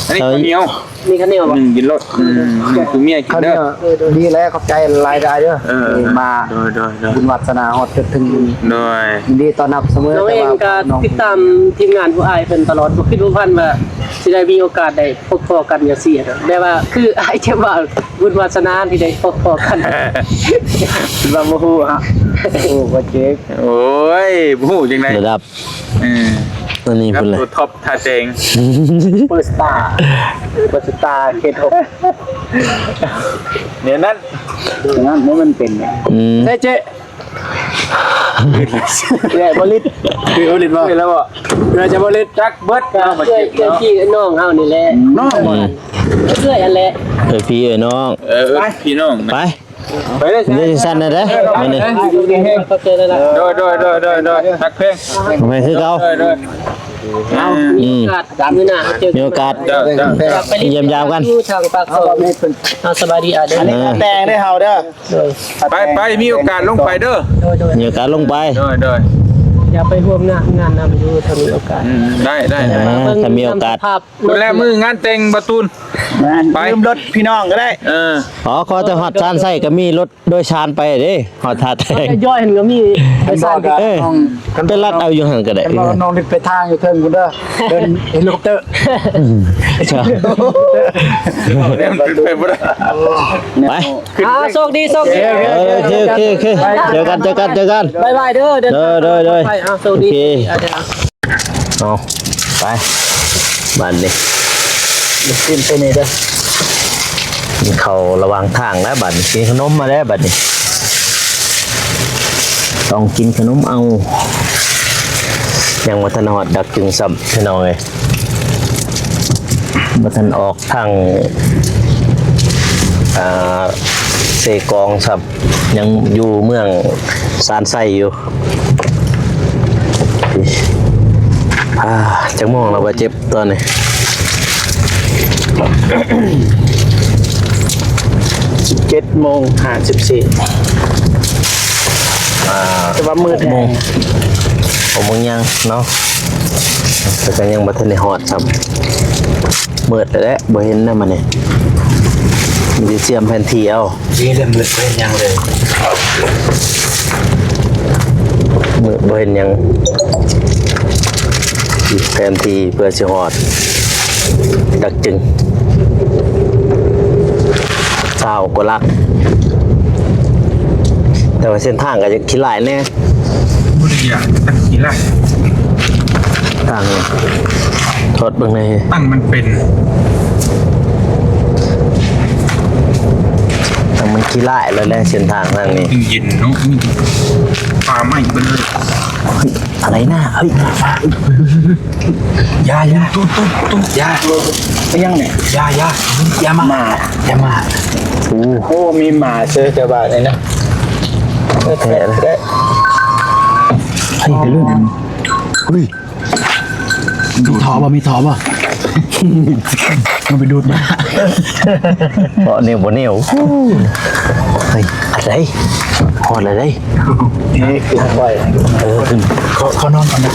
ອັນນີ້ເຂົ້າໜຽວ ມີເຂົ້າໜຽວບໍ່? ໜຶ່ງກິນໂລດ ອືມ ໜຶ່ງສູ່ເມຍກິນເດີ. ເຂົ້າໜຽວ ດີແລ້ວ ຂອບໃຈຫຼາຍໆເດີ ເອີ ທີ່ມາ ໂດຍໆໆ ບຸນວາດສະໜາຮອດຈົນເຖິງ ໂດຍ ຍິນດີຕ້ອນຮັບສະເໝີ. ນ້ອງເອງກໍຕິດຕາມທີມງານຜູ້ອ້າຍເພິ່ນຕະຫຼອດ ບໍ່ຄິດບໍ່ຝັນວ່າຊິໄດ້ມີໂອກາດໄດ້ພົບພໍ້ກັນຈັ່ງຊີ້ນະ ແບບວ່າຄືອ້າຍຈະວ່າບຸນວາດສະໜາທີ່ໄດ້ພົບພໍ້ກັນ ວ່າບໍ່ຮູ້ຮະ ໂອ້ ບໍ່ເຈັບ ໂອ້ຍ ບໍ່ຮູ້ຈັ່ງໃດ ລະດັບ ເອີ ອັນນີ້ພຸ້ນແຫຼະ ໂຕທັອບທ່າແຕງ ຊຸບເປີສະຕາ ຊຸບເປີສະຕາ ເຂດຫົກ ແນວນັ້ນ ແນວນັ້ນ ແນວມັນເປັນ ອືມ ໃຊ່ເຈ້ ເອື້ອຍບໍລິດ ເອື້ອຍບໍລິດບໍ່ ເອື້ອຍແລ້ວບໍ່ ເອື້ອຍຈະບໍລິດ ຈັກເບິດ ເອື້ອຍ ເອື້ອຍພີ່ນ້ອງເຮົານີ້ແຫຼະ ນ້ອງບໍ່ ອືມ ເອື້ອຍອັນແຫຼະ ເອື້ອຍພີ່ເອື້ອຍນ້ອງ ເອີ ເອື້ອຍພີ່ນ້ອງ ໄປ ໄປເລີຍ ເດີ ຊັ້ນນະເດີ ມານີ້ ໂດຍ ໂດຍ ໂດຍ ໂດຍ ໂດຍ ຮັກແພງ ໄປຄືເກົ່າ ໂດຍ ໂດຍ ເອົາ ອືມ ມີໂອກາດ ມື້ໜ້າເຮົາເຈີກັນ ມີໂອກາດ ເຈົ້າ ເຈົ້າ ໄປຢ້ຽມຢາມກັນ ຢູ່ທາງປາກຊ່ອງ ເອົາ ສະບາຍດີອ້າຍເດີ ອັນນີ້ແຕ່ງໄດ້ເຮົາເດີ ໂດຍ ໄປ ໄປ ມີໂອກາດລົງໄປເດີ ໂດຍ ໂດຍ ມີໂອກາດລົງໄປ ໂດຍ ໂດຍ ຢາກໄປຮ່ວມງານ ງານນຳຢູ່ ຖ້າມີໂອກາດ ອືມ ໄດ້ ໄດ້ ອ່າ ຖ້າມີໂອກາດ ພຸ້ນແຫຼະ ມື້ງານແຕ່ງບ່າວຕູນ ໄປ ຢືມລົດພີ່ນ້ອງກໍໄດ້ ເອີ ອໍ ຂໍແຕ່ຮອດຊານໄຊກໍມີລົດໂດຍສານໄປເດ້ ຮອດທ່າແຕງ ຍ້ອຍຫັ້ນກໍມີໂດຍສານ ເອີ ໄປລັດເອົາຢູ່ຫັ້ນກໍໄດ້ ຄັນວ່ານ້ອງລິດໄປທາງຢູ່ເທິງພຸ້ນເດີ ເດີນເຮລິຄອບເຕີ ໄປ ອ່າ ໂຊກດີ ໂຊກດີ ໂອເຄ ໂອເຄ ໂອເຄ ເຈີກັນ ເຈີກັນ ເຈີກັນ ບາຍບາຍເດີ ເດີນທາງ ໂດຍ ໂດຍ ໂດຍ ໄປ ອ່າ ໂຊກດີ ໂອເຄ ອ່າ ເອົາ ໄປ ບາດນີ້ ລູກຊີ້ນໂຕນີ້ເດີ ກິນເຂົ້າລະຫວ່າງທາງແລ້ວ ບາດນີ້ ກິນຂະໜົມມາແລ້ວ ບາດນີ້ ຕ້ອງກິນຂະໜົມເອົາ ຍັງບໍ່ທັນຮອດດັກຈຶ່ງຊ້ຳ ພີ່ນ້ອງເອີຍ ບໍ່ທັນອອກທາງ ອ່າ ເຊກອງຊ້ຳ ຍັງຢູ່ເມືອງຊານໄຊຢູ່ ອ່າ ຈັກໂມງແລ້ວ ບ່າວເຈັບ ຕອນນີ້ ສິບເຈັດໂມງຫ້າສິບສີ່ ອ່າ ແຕ່ວ່າມືດ ຫົກໂມງ ຫົກໂມງຍັງເນາະ ແຕ່ກໍຍັງບໍ່ທັນໄດ້ຮອດຊ້ຳ ມືດແລ້ວ ບໍ່ເຫັນນຳ ອັນນີ້ ມີແຕ່ສຽມແຜນທີ່ເອົາ. ດີເລີຍ ມືດບໍ່ເຫັນຫຍັງເລີຍ ມືດບໍ່ເຫັນຫຍັງ ແຜນທີ່ເພື່ອຊິຮອດດັກຈຶ່ງ ຊາວກວ່າຫຼັກ ແຕ່ວ່າເສັ້ນທາງກໍຈະຂີ້ຫຼ້າຍແດ່. ບໍ່ໄດ້ຢາກຕັກຂີ້ລາດ ຕັ້ງ ທອດເບິ່ງແດ່ ຕັ້ງມັນເປັນ ຕັ້ງມັນຂີ້ລາຍແລ້ວແຫຼະ ເສັ້ນທາງທາງນີ້ ເຢັນເນາະ ມີປ່າໄມ້ເບິດເລີຍ ເຮີ້ຍ ອະໄລນະ ເຮີ້ຍ ຢ່າ ຢ່າ ຕຸ້ ຕຸ້ ຕຸ້ ຢ່າ ໄປຍັງນີ້ ຢ່າ ຢ່າ ຢ່າມາ ໝາ ຢ່າມາ ໂອ້ ໂອ້ ມີໝາເຊີຍແຖວບ້ານນີ້ນະ ແທ້ໆ ເຮີ້ຍ ເຮີ້ຍ ມີທໍ່ບໍ່ ມີທໍ່ບໍ່ ມັນໄປດູດມາ ເພາະແນວບໍ່ແນວ ເຮີ້ຍ ອັນໃດ ຮອດແລ້ວເດ້. ນີ້ຄືຂ້ອຍ ເອີ ຂໍ ຂໍນອນກ່ອນນະ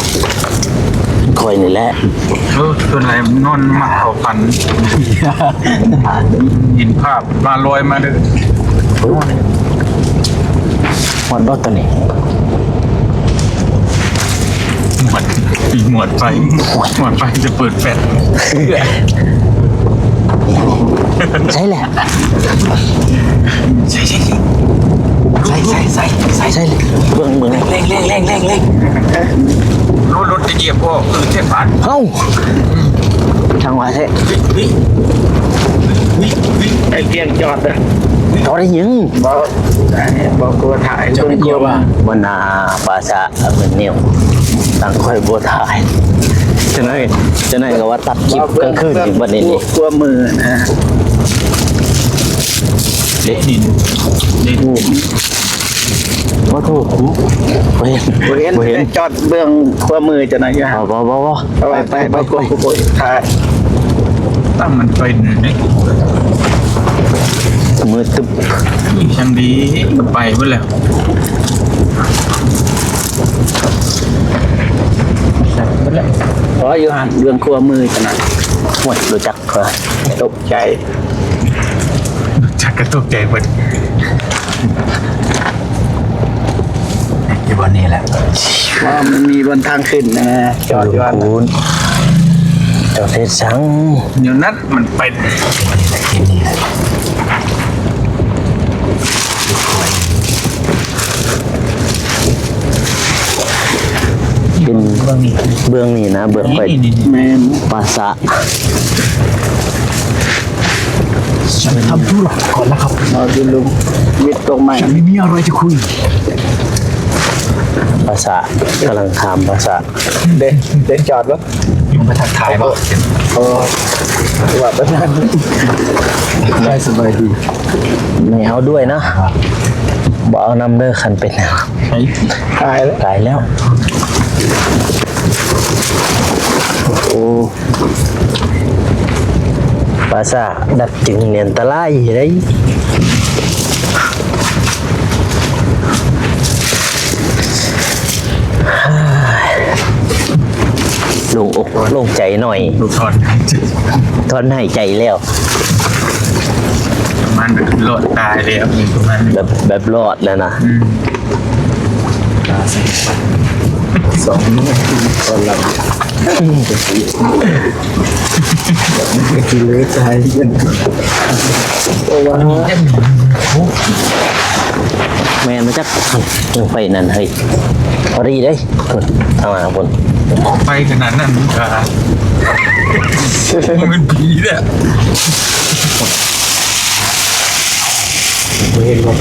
ຂ້ອຍນີ້ແຫຼະ ເອີ ສ່ວນຫຼາຍນອນມັກເຂົ້າຝັນ ເຫັນພາບມາລອຍມາເດີ ຮອດບໍ່ຕອນນີ້ ໝວດ ໝວດໄຟ ໝວດໄຟຈະເປີດແຟລດ ໃຊ່ແຫຼະ ໃສ່ ໃສ່ ໃສ່ ເບິ່ງ ເບິ່ງ ເລັ່ງ ເລັ່ງ ເລັ່ງ ເລັ່ງ ເລັ່ງ ລົດ ລົດຈະຢຽບບໍ່? ເອີ ແທ້ບາດ ເອົ້າ ທາງວ່າແທ້ ວິ ວິ ວິ ໄອ້ພຽງຈອດ ຈອດໄດ້ຫຍັງ? ບໍ່ ບໍ່ກົວຖ່າຍ ເຈົ້າໄປກ່ຽວວ່າ ບໍ່ໜ້າປາສາ ເອົາເງິນແນວ ຕັ້ງຂ້ອຍບໍ່ຖ່າຍ ຈັ່ງໃດ ຈັ່ງໃດກໍວ່າຕັດຄລິບກາງຄືນອີກບັດນີ້ ຄວາມມືນະ ເດັດດິນ ເດັດ ໂອ້ ບໍ່ຖືກ ບໍ່ເຫັນ ບໍ່ເຫັນ ບໍ່ເຫັນ ຈອດເບື້ອງຂວາມືຈັ່ງໃດຢູ່ຫັ້ນ ບໍ່ ບໍ່ ບໍ່ ບໍ່ ໄປ ໄປ ໄປ ໄປ ໄປ ໄປ ຖ້າ ຕັ້ງມັນໄປນີ້ ມືດຕຶບ ນີ້ຊ່າງດີ ໄປເບິດແລ້ວ ສັດເບິດແລ້ວ ອໍ ຢູ່ຫັ້ນ ເບື້ອງຂວາມືຈັ່ງນັ້ນ ໂອ້ຍ ຮູ້ຈັກ ຕົກໃຈ ຈັກກໍຕົກໃຈເບິດ. ຢູ່ບ່ອນນີ້ແຫຼະ ວ່າມັນມີບ່ອນທາງຂຶ້ນນະ ຈອດຢູ່ຫັ້ນ ເຈົ້າເຮັດສັງ ແນວນັ້ນມັນເປັນ ເປັນເບື້ອງນີ້ນະ ເບື້ອງຂ້ອຍ ແມ່ນ ປາສາດ ฉันทำธุระก่อนนะครับ ເອົາຢູ່ລຸງ ມິດຕົງໃໝ່ ฉันไม่มีอะไรจะคุย ປາສາດ ກຳລັງຂ້າມປາສາດ ເດ້ ເດ້ຈອດບໍ່? ຍັງບໍ່ທັກທາຍບໍ່? ໂອ້ ວ່າປະທານ ສະບາຍດີ ໃຫ້ເຮົາດ້ວຍເນາະ ບໍ່ເອົານຳເດີ ຄັນເປັນ ຕາຍແລ້ວ ຕາຍແລ້ວ ໂອ້ ປາສາດດັດຈຶ່ງນີ້ອັນຕະລາຍເດ້ ໂລ່ງອົກໂລ່ງໃຈໜ້ອຍ ຖອນ ຖອນຫາຍໃຈແລ້ວ ປະມານແບບລອດຕາຍແລ້ວ ປະມານ ແບບ ແບບລອດແລ້ວນະ ອືມ ສອງມື້ກ່ອນລະ ກິເລສາຍກັນ ໂອ້ ວ່າ ແມ່ນມາຈັກ ໄຟນັ້ນເຮີ້ຍ ພໍດີເດ້ ເພິ່ນ ທາງຫຼັງພຸ້ນ ໄປຂະໜາດນັ້ນ ມັນກະ ມັນຜີແຫຼະ ບໍ່ເຫັນບໍ່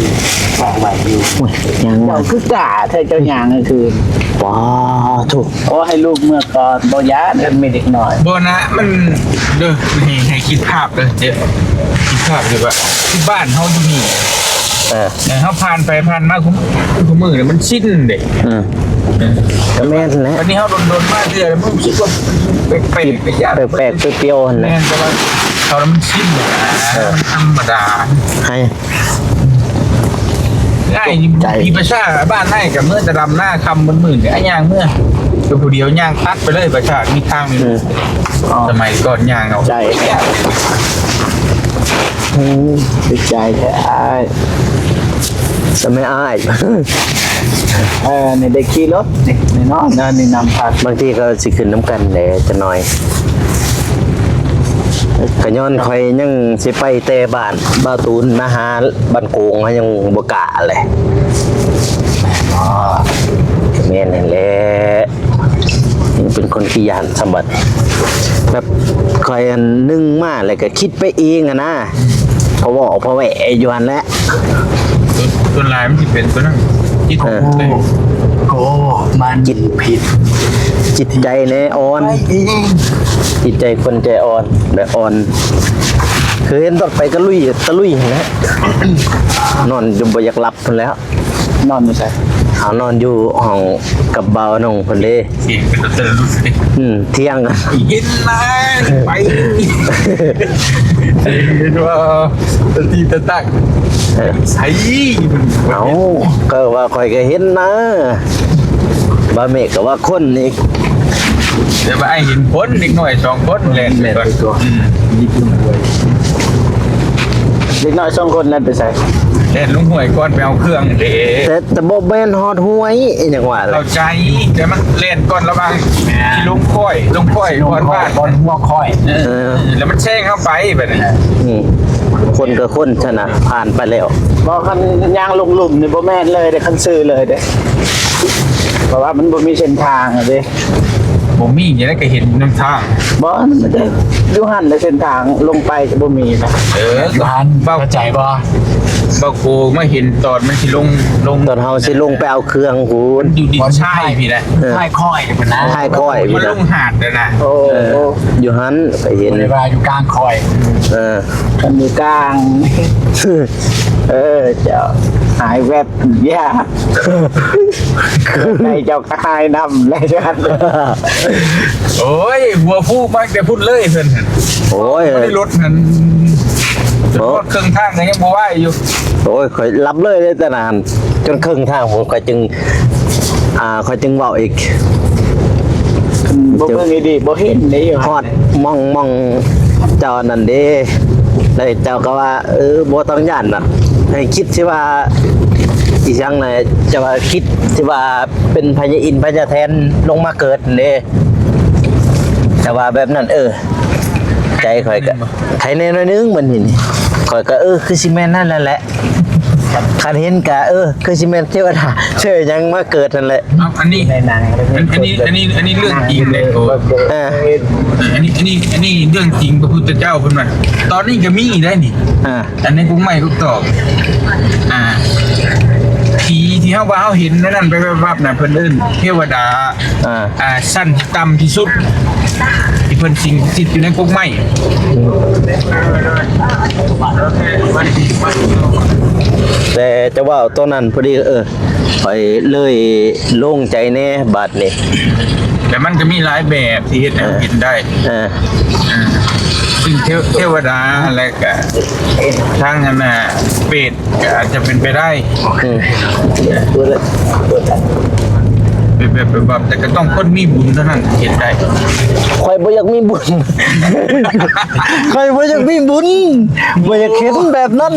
ຝາກໄວ້ຢູ່ ໂອ້ຍ ຍັງວ່າ ເຈົ້າຄືກ້າແທ້ ເຈົ້າຍ່າງກາງຄືນ ປາໂທ້ ຂໍໃຫ້ລູກເມືອກ່ອນ ບໍ່ຢ້ານ ຄັນມີເດັກນ້ອຍ ບໍ່ນະ ມັນ ເດີ ໃຫ້ ໃຫ້ຄິດພາບເດີ ເຈັບ ຄິດພາບເລີຍວ່າ ທີ່ບ້ານເຮົາຢູ່ນີ້ ເອີ ເຮົາຜ່ານໄປຜ່ານມາ ຄຸ ຄຸມື້ນີ້ມັນຊິນເດ້ ເອີ ກໍແມ່ນແຫຼະ ບັດນີ້ເຮົາດົນໆມາເທື່ອ ມັນຮູ້ສຶກວ່າແປກໆ ແປກໆ ປຽວໆ ຫັ້ນແຫຼະ ແມ່ນ ແຕ່ວ່າເຂົາລະມັນຊິນ ເອີ ມັນທຳມະດາ ໃຫ້ ອ້າຍ ໃຈ ມີປະຊາບ້ານອ້າຍກໍເມືອແຕ່ດຳນາຄ່ຳມືດໆ ອ້າຍຍ່າງເມືອ ຢູ່ຜູ້ດຽວຍ່າງຕັດໄປເລີຍ ປະຊາມີທາງ ອືມ ສະໄໝກ່ອນຍ່າງເອົາ ໃຈ ອືມ ໃຈແທ້ອ້າຍ ສະໄໝອ້າຍ ເອີ ນີ້ໄດ້ຂີ່ລົດນີ້ ນີ້ເນາະ ແນວນີ້ນຳພາ ບາງທີກໍຊິຂຶ້ນນຳກັນແຫຼະຈັກໜ້ອຍ ກໍຍ້ອນຂ້ອຍຍັງຊິໄປແຕ່ບ້ານບ່າວຕູນມາຫາບ້ານໂກງ ເຮົາຍັງບໍ່ກ້າແຫຼະ ແມ່ນແຫຼະ ເປັນຄົນຂີ້ຢ້ານສ່ຳບັດ ແບບຂ້ອຍອັນໜຶ່ງມາແລ້ວກໍຄິດໄປເອງຫັ້ນນະ ພະເວົ້າພະແວະຢູ່ຫັ້ນແຫຼະ ສ່ວນ ສ່ວນຫຼາຍມັນຊິເປັນຕົວນັ້ນ ຈິດ ເອີ ໂກ ມັນຜິດ ຈິດໃຈແນອ່ອນ ໄປເອງ ຈິດໃຈຄົນໃຈອ່ອນ ແບບອ່ອນ ຄືເຫັນຕອນໄປຕະລຸຍ ຕະລຸຍຫັ້ນແຫຼະ ນອນຈົນບໍ່ຢາກຫຼັບພຸ້ນແລ້ວ ນອນຢູ່ໃສ? ເຮົານອນຢູ່ຫ້ອງກັບບ່າວໜຸ່ງເພິ່ນເດ້ ສຽງເປັນຕາເຕີລຸດເດ້ ອືມ ທ່ຽງກັນ ເຫັນນາ ໄປ ເຫັນວ່າຕະຕີຕະຕັກ ເອີ ໃສ ເອົ້າ ກໍວ່າຂ້ອຍກໍເຫັນນາ ບ່າວເມກກໍວ່າຄົນອີກ ແຕ່ວ່າອ້າຍເຫັນຄົນ ເດັກນ້ອຍສອງຄົນແລ່ນໄປກ່ອນ ອືມ ເດັກນ້ອຍສອງຄົນນັ້ນໄປໃສ? ແລ່ນລົງຫ້ວຍກ່ອນໄປເອົາເຄື່ອງເດ້ ແຕ່ ແຕ່ບໍ່ແມ່ນຮອດຫ້ວຍ ອີຫຍັງວ່າແຫຼະ ເຂົ້າໃຈ ແຕ່ມັນແລ່ນກ່ອນລະຫວ່າງ ແມ່ນ ຊິລົງຄ້ອຍ ລົງຄ້ອຍ ຊິລົງຄ້ອຍ ບ່ອນບ້ານ ບ່ອນຫົວຄ້ອຍ ເອີ ເອີ ແລ້ວມັນແຊງເຮົາໄປບາດນີ້ ອືມ ຄົນກໍຄົນຊັ້ນນະ ຜ່ານໄປແລ້ວ ບໍ່ ຄັນຍ່າງລົງລຸ່ມນີ້ບໍ່ແມ່ນເລີຍເດ້ ຄັນຊື່ເລີຍເດ້ ເພາະວ່າມັນບໍ່ມີເສັ້ນທາງເດ້. ບໍ່ມີ ຈັ່ງໃດກໍເຫັນນຳທາງ ບໍ່ ມັນຈະຢູ່ຫັ້ນແຫຼະ ເສັ້ນທາງລົງໄປກໍບໍ່ມີນະ ເອີ ຢູ່ຫັ້ນ ເຂົ້າໃຈບໍ່? ບ່າວໂກມາເຫັນຕອນມັນຊິລົງ ລົງ ຕອນເຮົາຊິລົງໄປເອົາເຄື່ອງພຸ້ນ ຢູ່ດິນຊາຍພີ້ແຫຼະ ເອີ ທ້າຍຄ້ອຍພຸ້ນນະ ທ້າຍຄ້ອຍພຸ້ນນະ ມັນລົງຫາດແລ້ວນະ ໂອ້ ເອີ ຢູ່ຫັ້ນໄປເຫັນ ບໍ່ໄດ້ວ່າຢູ່ກາງຄ້ອຍ ເອີ ຄັນຢູ່ກາງ ເອີ ເຈົ້າ ຫາຍແວັບ ຢ່າ ໃນເຈົ້າກໍຫາຍນຳແລ້ວ ໂອ້ຍ ຫົວຟູມາແຕ່ພຸ້ນເລີຍເພິ່ນ ໂອ້ຍ ບໍ່ໄດ້ລົດຫັ້ນ ໂອ້ ຮອດເຄິ່ງທາງກໍຍັງບໍ່ໄຫວຢູ່ ໂອ້ຍ ຂ້ອຍຫຼັບເລີຍເດ້ຕອນນັ້ນ ຈົນເຄິ່ງທາງພຸ້ນ ຂ້ອຍຈຶ່ງ ອ່າ ຂ້ອຍຈຶ່ງເວົ້າອີກ ບໍ່ເບິ່ງດີໆ ບໍ່ເຫັນເດ້. ຮອດໝ່ອງ ໝ່ອງເຈົ້ານັ້ນເດ້ ແລ້ວເຈົ້າກໍວ່າ ເອີ ບໍ່ຕ້ອງຢ້ານດອກ ໃຫ້ຄິດຊິວ່າອີຫຍັງນະ ເຈົ້າວ່າຄິດຊິວ່າເປັນພະຍາອິນພະຍາແທນລົງມາເກີດເດ້. ແຕ່ວ່າແບບນັ້ນ ເອີ ໃຈຂ້ອຍກໍໄຄແນ່ໜ້ອຍໜຶ່ງ ມື້ນີ້ນີ້ ຂ້ອຍກໍ ເອີ ຄືຊິແມ່ນນັ້ນແຫຼະ. ຄັນເຫັນກະ ເອີ ຄືຊິແມ່ນເທວະດາເທວະຫຍັງມາເກີດຫັ້ນແຫຼະ. ເອົາ ອັນນີ້ ໃນໜັງ ອັນ ອັນນີ້ ອັນນີ້ ອັນນີ້ເລື່ອງຈິງເດ້. ເອີ ເອີ ອັນນີ້ ອັນນີ້ ອັນນີ້ເລື່ອງຈິງ ພະພຸດທະເຈົ້າເພິ່ນວ່າ ຕອນນີ້ກໍມີໄດ້ນີ້. ອ່າ ອັນໃນກົກໄມ້ກົກຕອກ ອ່າ ຜີທີ່ເຮົາວ່າເຮົາເຫັນໃນນັ້ນ ແວບໆນະ ເພິ່ນເອີ້ນເທວະດາ ອ່າ ອ່າ ຊັ້ນທີ່ຕ່ຳທີ່ສຸດ ທີ່ເພິ່ນສິງສະຖິດຢູ່ໃນກົກໄມ້. ແຕ່ຈະເວົ້າໂຕນັ້ນພໍດີ ເອີ ຂ້ອຍເລີຍໂລ່ງໃຈແດ່ບາດນີ້. ແຕ່ມັນກໍມີຫຼາຍແບບທີ່ເຮັດໃຫ້ເຮົາເຫັນໄດ້. ເອີ ເອີ ຊຶ່ງເທວ- ເທວະດາ ແລະກະທາງອັນນ່າເປດ ກໍອາດຈະເປັນໄປໄດ້. ອືມ ເປັນແບບ ແບບ ແຕ່ກໍຕ້ອງຄົນມີບຸນເທົ່ານັ້ນເຮັດໄດ້. ຂ້ອຍບໍ່ຢາກມີບຸນ ຂ້ອຍບໍ່ຢາກມີບຸນ ບໍ່ຢາກເຫັນແບບນັ້ນ.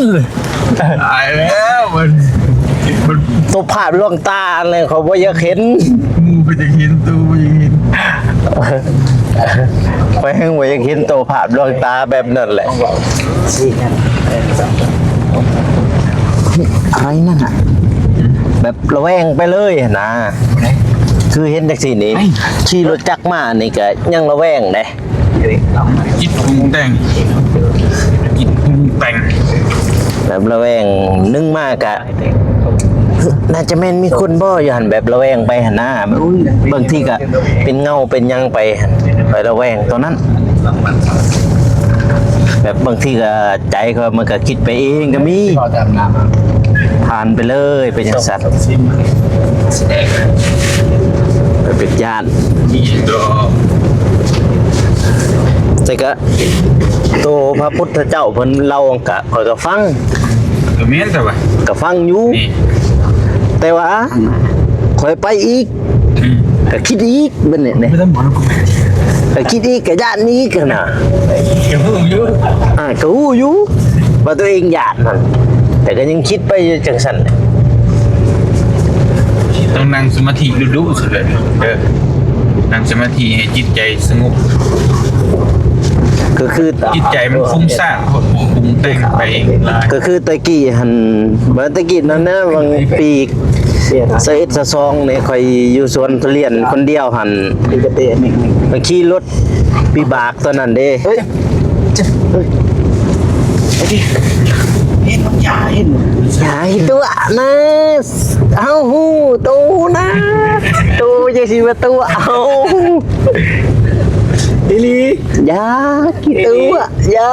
ຕາຍແລ້ວ ມັນ ມັນ ໂຕພາບລວງຕາແຫຼະ ຂ້ອຍບໍ່ຢາກເຫັນ. ໝູ່ກໍຢາກເຫັນ ໂຕບໍ່ຢາກເຫັນ. ຂ້ອຍແຮ່ງບໍ່ຢາກເຫັນໂຕພາບລວງຕາແບບນັ້ນແຫຼະ. ອາໄລນັ້ນນະ ແບບລະແວງໄປເລີຍຫັ້ນນາ. ຄືເຫັນຈັ່ງຊີ້ນີ້ ຂີ່ລົດຈັກມານີ້ກະຍັງລະແວງເດ້. ຄິດປຸງແຕ່ງ ຄິດປຸງແຕ່ງ ແບບລະແວງ ໜຶ່ງມາກະ ໜ້າຈະແມ່ນມີຄົນບໍ່ຢູ່ຫັ້ນ ແບບລະແວງໄປຫັ້ນນາ. ບາງທີກະເປັນເງົາເປັນຫຍັງໄປ ຂ້ອຍລະແວງຕອນນັ້ນ. ແບບບາງທີກະໃຈຂ້ອຍມັນກະຄິດໄປເອງກະມີ ຜ່ານໄປເລີຍ ໄປຈັ່ງຊັ້ນ ໄປເປັນຢ້ານ. ແຕ່ກະ ໂຕພະພຸດທະເຈົ້າເພິ່ນເລົ່າກະ ຂ້ອຍກະຟັງ ກະແມ່ນແຕ່ວ່າ ກະຟັງຢູ່ ແຕ່ວ່າຂ້ອຍໄປອີກ ອືມ ກະຄິດອີກ ບັດນີ້ນະ ກະຄິດອີກ ກະຢ້ານອີກຫັ້ນນະ. ກະຮູ້ຢູ່ ອ່າ ກະຮູ້ຢູ່ວ່າຕົວເອງຢ້ານຫັ້ນ ແຕ່ກະຍັງຄິດໄປຢູ່ຈັ່ງຊັ້ນ. ຕ້ອງນັ່ງສະມາທິດຸໆ ຊິເລີຍ ເອີ ນັ່ງສະມາທິໃຫ້ຈິດໃຈສະຫງົບ ກໍຄື ຈິດໃຈມັນฟุ้ງສ້ານ ປຸງແຕ່ງໄປເອງຫຼາຍ. ກໍຄືແຕ່ກີ້ຫັ້ນ ເມື່ອແຕ່ກີ້ນັ້ນນະ ຫວ່າງປີຊາວເອັດ ຊາວສອງນີ້ ຂ້ອຍຢູ່ສວນທຸລຽນຄົນດຽວຫັ້ນ ຂີ່ລົດວິບາກຕອນນັ້ນເດ້. ເອີຍ ເອີຍ ເຫັນມັນຢ່າເຫັນ ຢ່າໃຫ້ຕົວະນະ ເຮົາຮູ້ໂຕນະ ໂຕຈະຊິມາຕົວະເຮົາ ອີ່ຫຼີ ຢ່າ ຂີ້ຕົວະ ຢ່າ.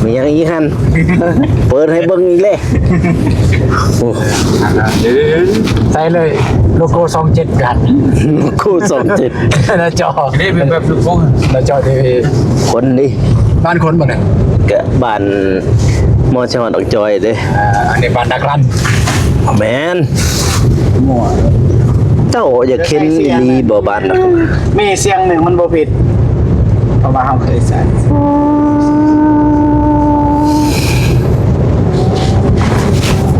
ມີຫຍັງອີກຫັ້ນ? ເປີດໃຫ້ເບິ່ງອີກເລີຍ. ໂອ້ ໃສ່ເລີຍ ໂລໂກ້ຊ່ອງເຈັດກັນ ໂລໂກ້ຊ່ອງເຈັດ ໜ້າຈໍ ນີ້ເປັນແບບລູກໂປ່ງ ໜ້າຈໍທີວີ. ຄົນນີ້ ບ້ານຄົນບໍ່ນີ້? ກະບ້ານ ມອດຊິຮອດອອກຈອຍເດ້. ອ່າ ອັນນີ້ບ້ານດາກລັນ. ແມ່ນ. ເຈົ້າຢາກເຫັນອີ່ຫຼີບໍ່ບ້ານດາກລັນ? ມີສຽງໜຶ່ງມັນບໍ່ຜິດ ເພາະວ່າເຮົາເຄີຍໃຊ້.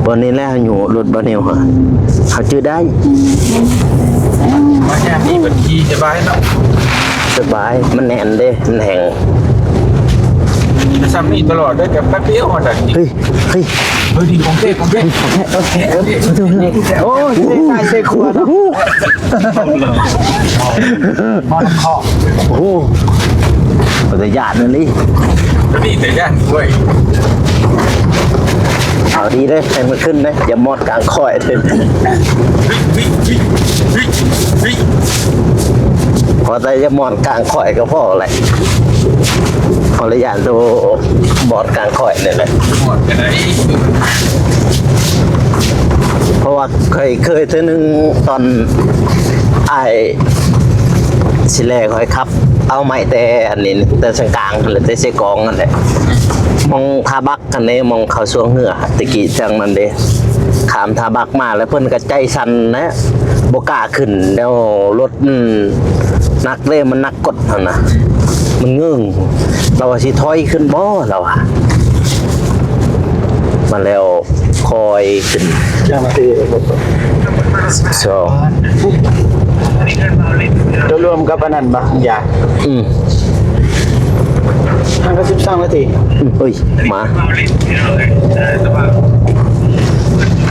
ບ່ອນນີ້ແຫຼະ ເຮົາຢູ່ລົດບ່ອນນີ້ ເຮົາຈື່ໄດ້. ມາຍາມນີ້ມັນຂີ່ສະບາຍເນາະ. ສະບາຍ ມັນແໜ້ນເດ້ ມັນແຮງ. ແຕ່ຊ່ຳນີ້ຕະຫຼອດເດ້ ແບບແປັບດຽວຮອດໄດ້. ເຮີ້ຍ ເຮີ້ຍ ເຮີ້ຍ ດີ ຂອງແທ້ ຂອງແທ້ ໂອ້ຍ ເຊຊ້າຍເຊຂວາເນາະ. ໂອ້ໂຫ ເປັນຕາຢ້ານອີ່ຫຼີ. ນີ້ຕາຢ້ານເວີຍ. ເອົາດີເດ້ ໃຫ້ມັນຂຶ້ນເດ້ ຢ່າມອດກາງຂ້ອຍເດ້. ພໍແຕ່ຢ່າມອດກາງຂ້ອຍກໍພໍແຫຼະ. ຂໍອະນຸຍາດໂຕມອດກາງຂ້ອຍນີ້ແຫຼະ. ມອດກໍໄດ້. ເພາະວ່າຂ້ອຍເຄີຍເທື່ອໜຶ່ງ ຕອນອ້າຍຊິແລ່ຂ້ອຍຂັບ ເອົາໄມ້ແຕ່ອັນນີ້ ແຕ່ເຊກາງຫັ້ນແຫຼະ ແຕ່ເຊກອງຫັ້ນແຫຼະ. ໝ່ອງທ່າບັກຫັ້ນເດ້ ໝ່ອງເຂົາຊ່ວງເຮືອ ແຕ່ກີ້ຈັ່ງນັ້ນເດ້ ຂ້າມທ່າບັກມາແລ້ວເພິ່ນກໍໃຈສັ່ນແຫຼະ ບໍ່ກ້າຂຶ້ນ ແລ້ວລົດ ອືມ ໜັກເດ້ ມັນໜັກກົດຫັ້ນນະ ມັນເງິ້ງ ລາວວ່າຊິຖອຍຂຶ້ນບໍ່ ລາວວ່າ ມາແລ້ວຄ່ອຍຂຶ້ນ ສອງ ໂຕລວມກັບອັນນັ້ນບໍ່ ຢາ ອືມ ຫ່າງກັນສິບສອງນາທີ ອືມ ເອີຍ ມາ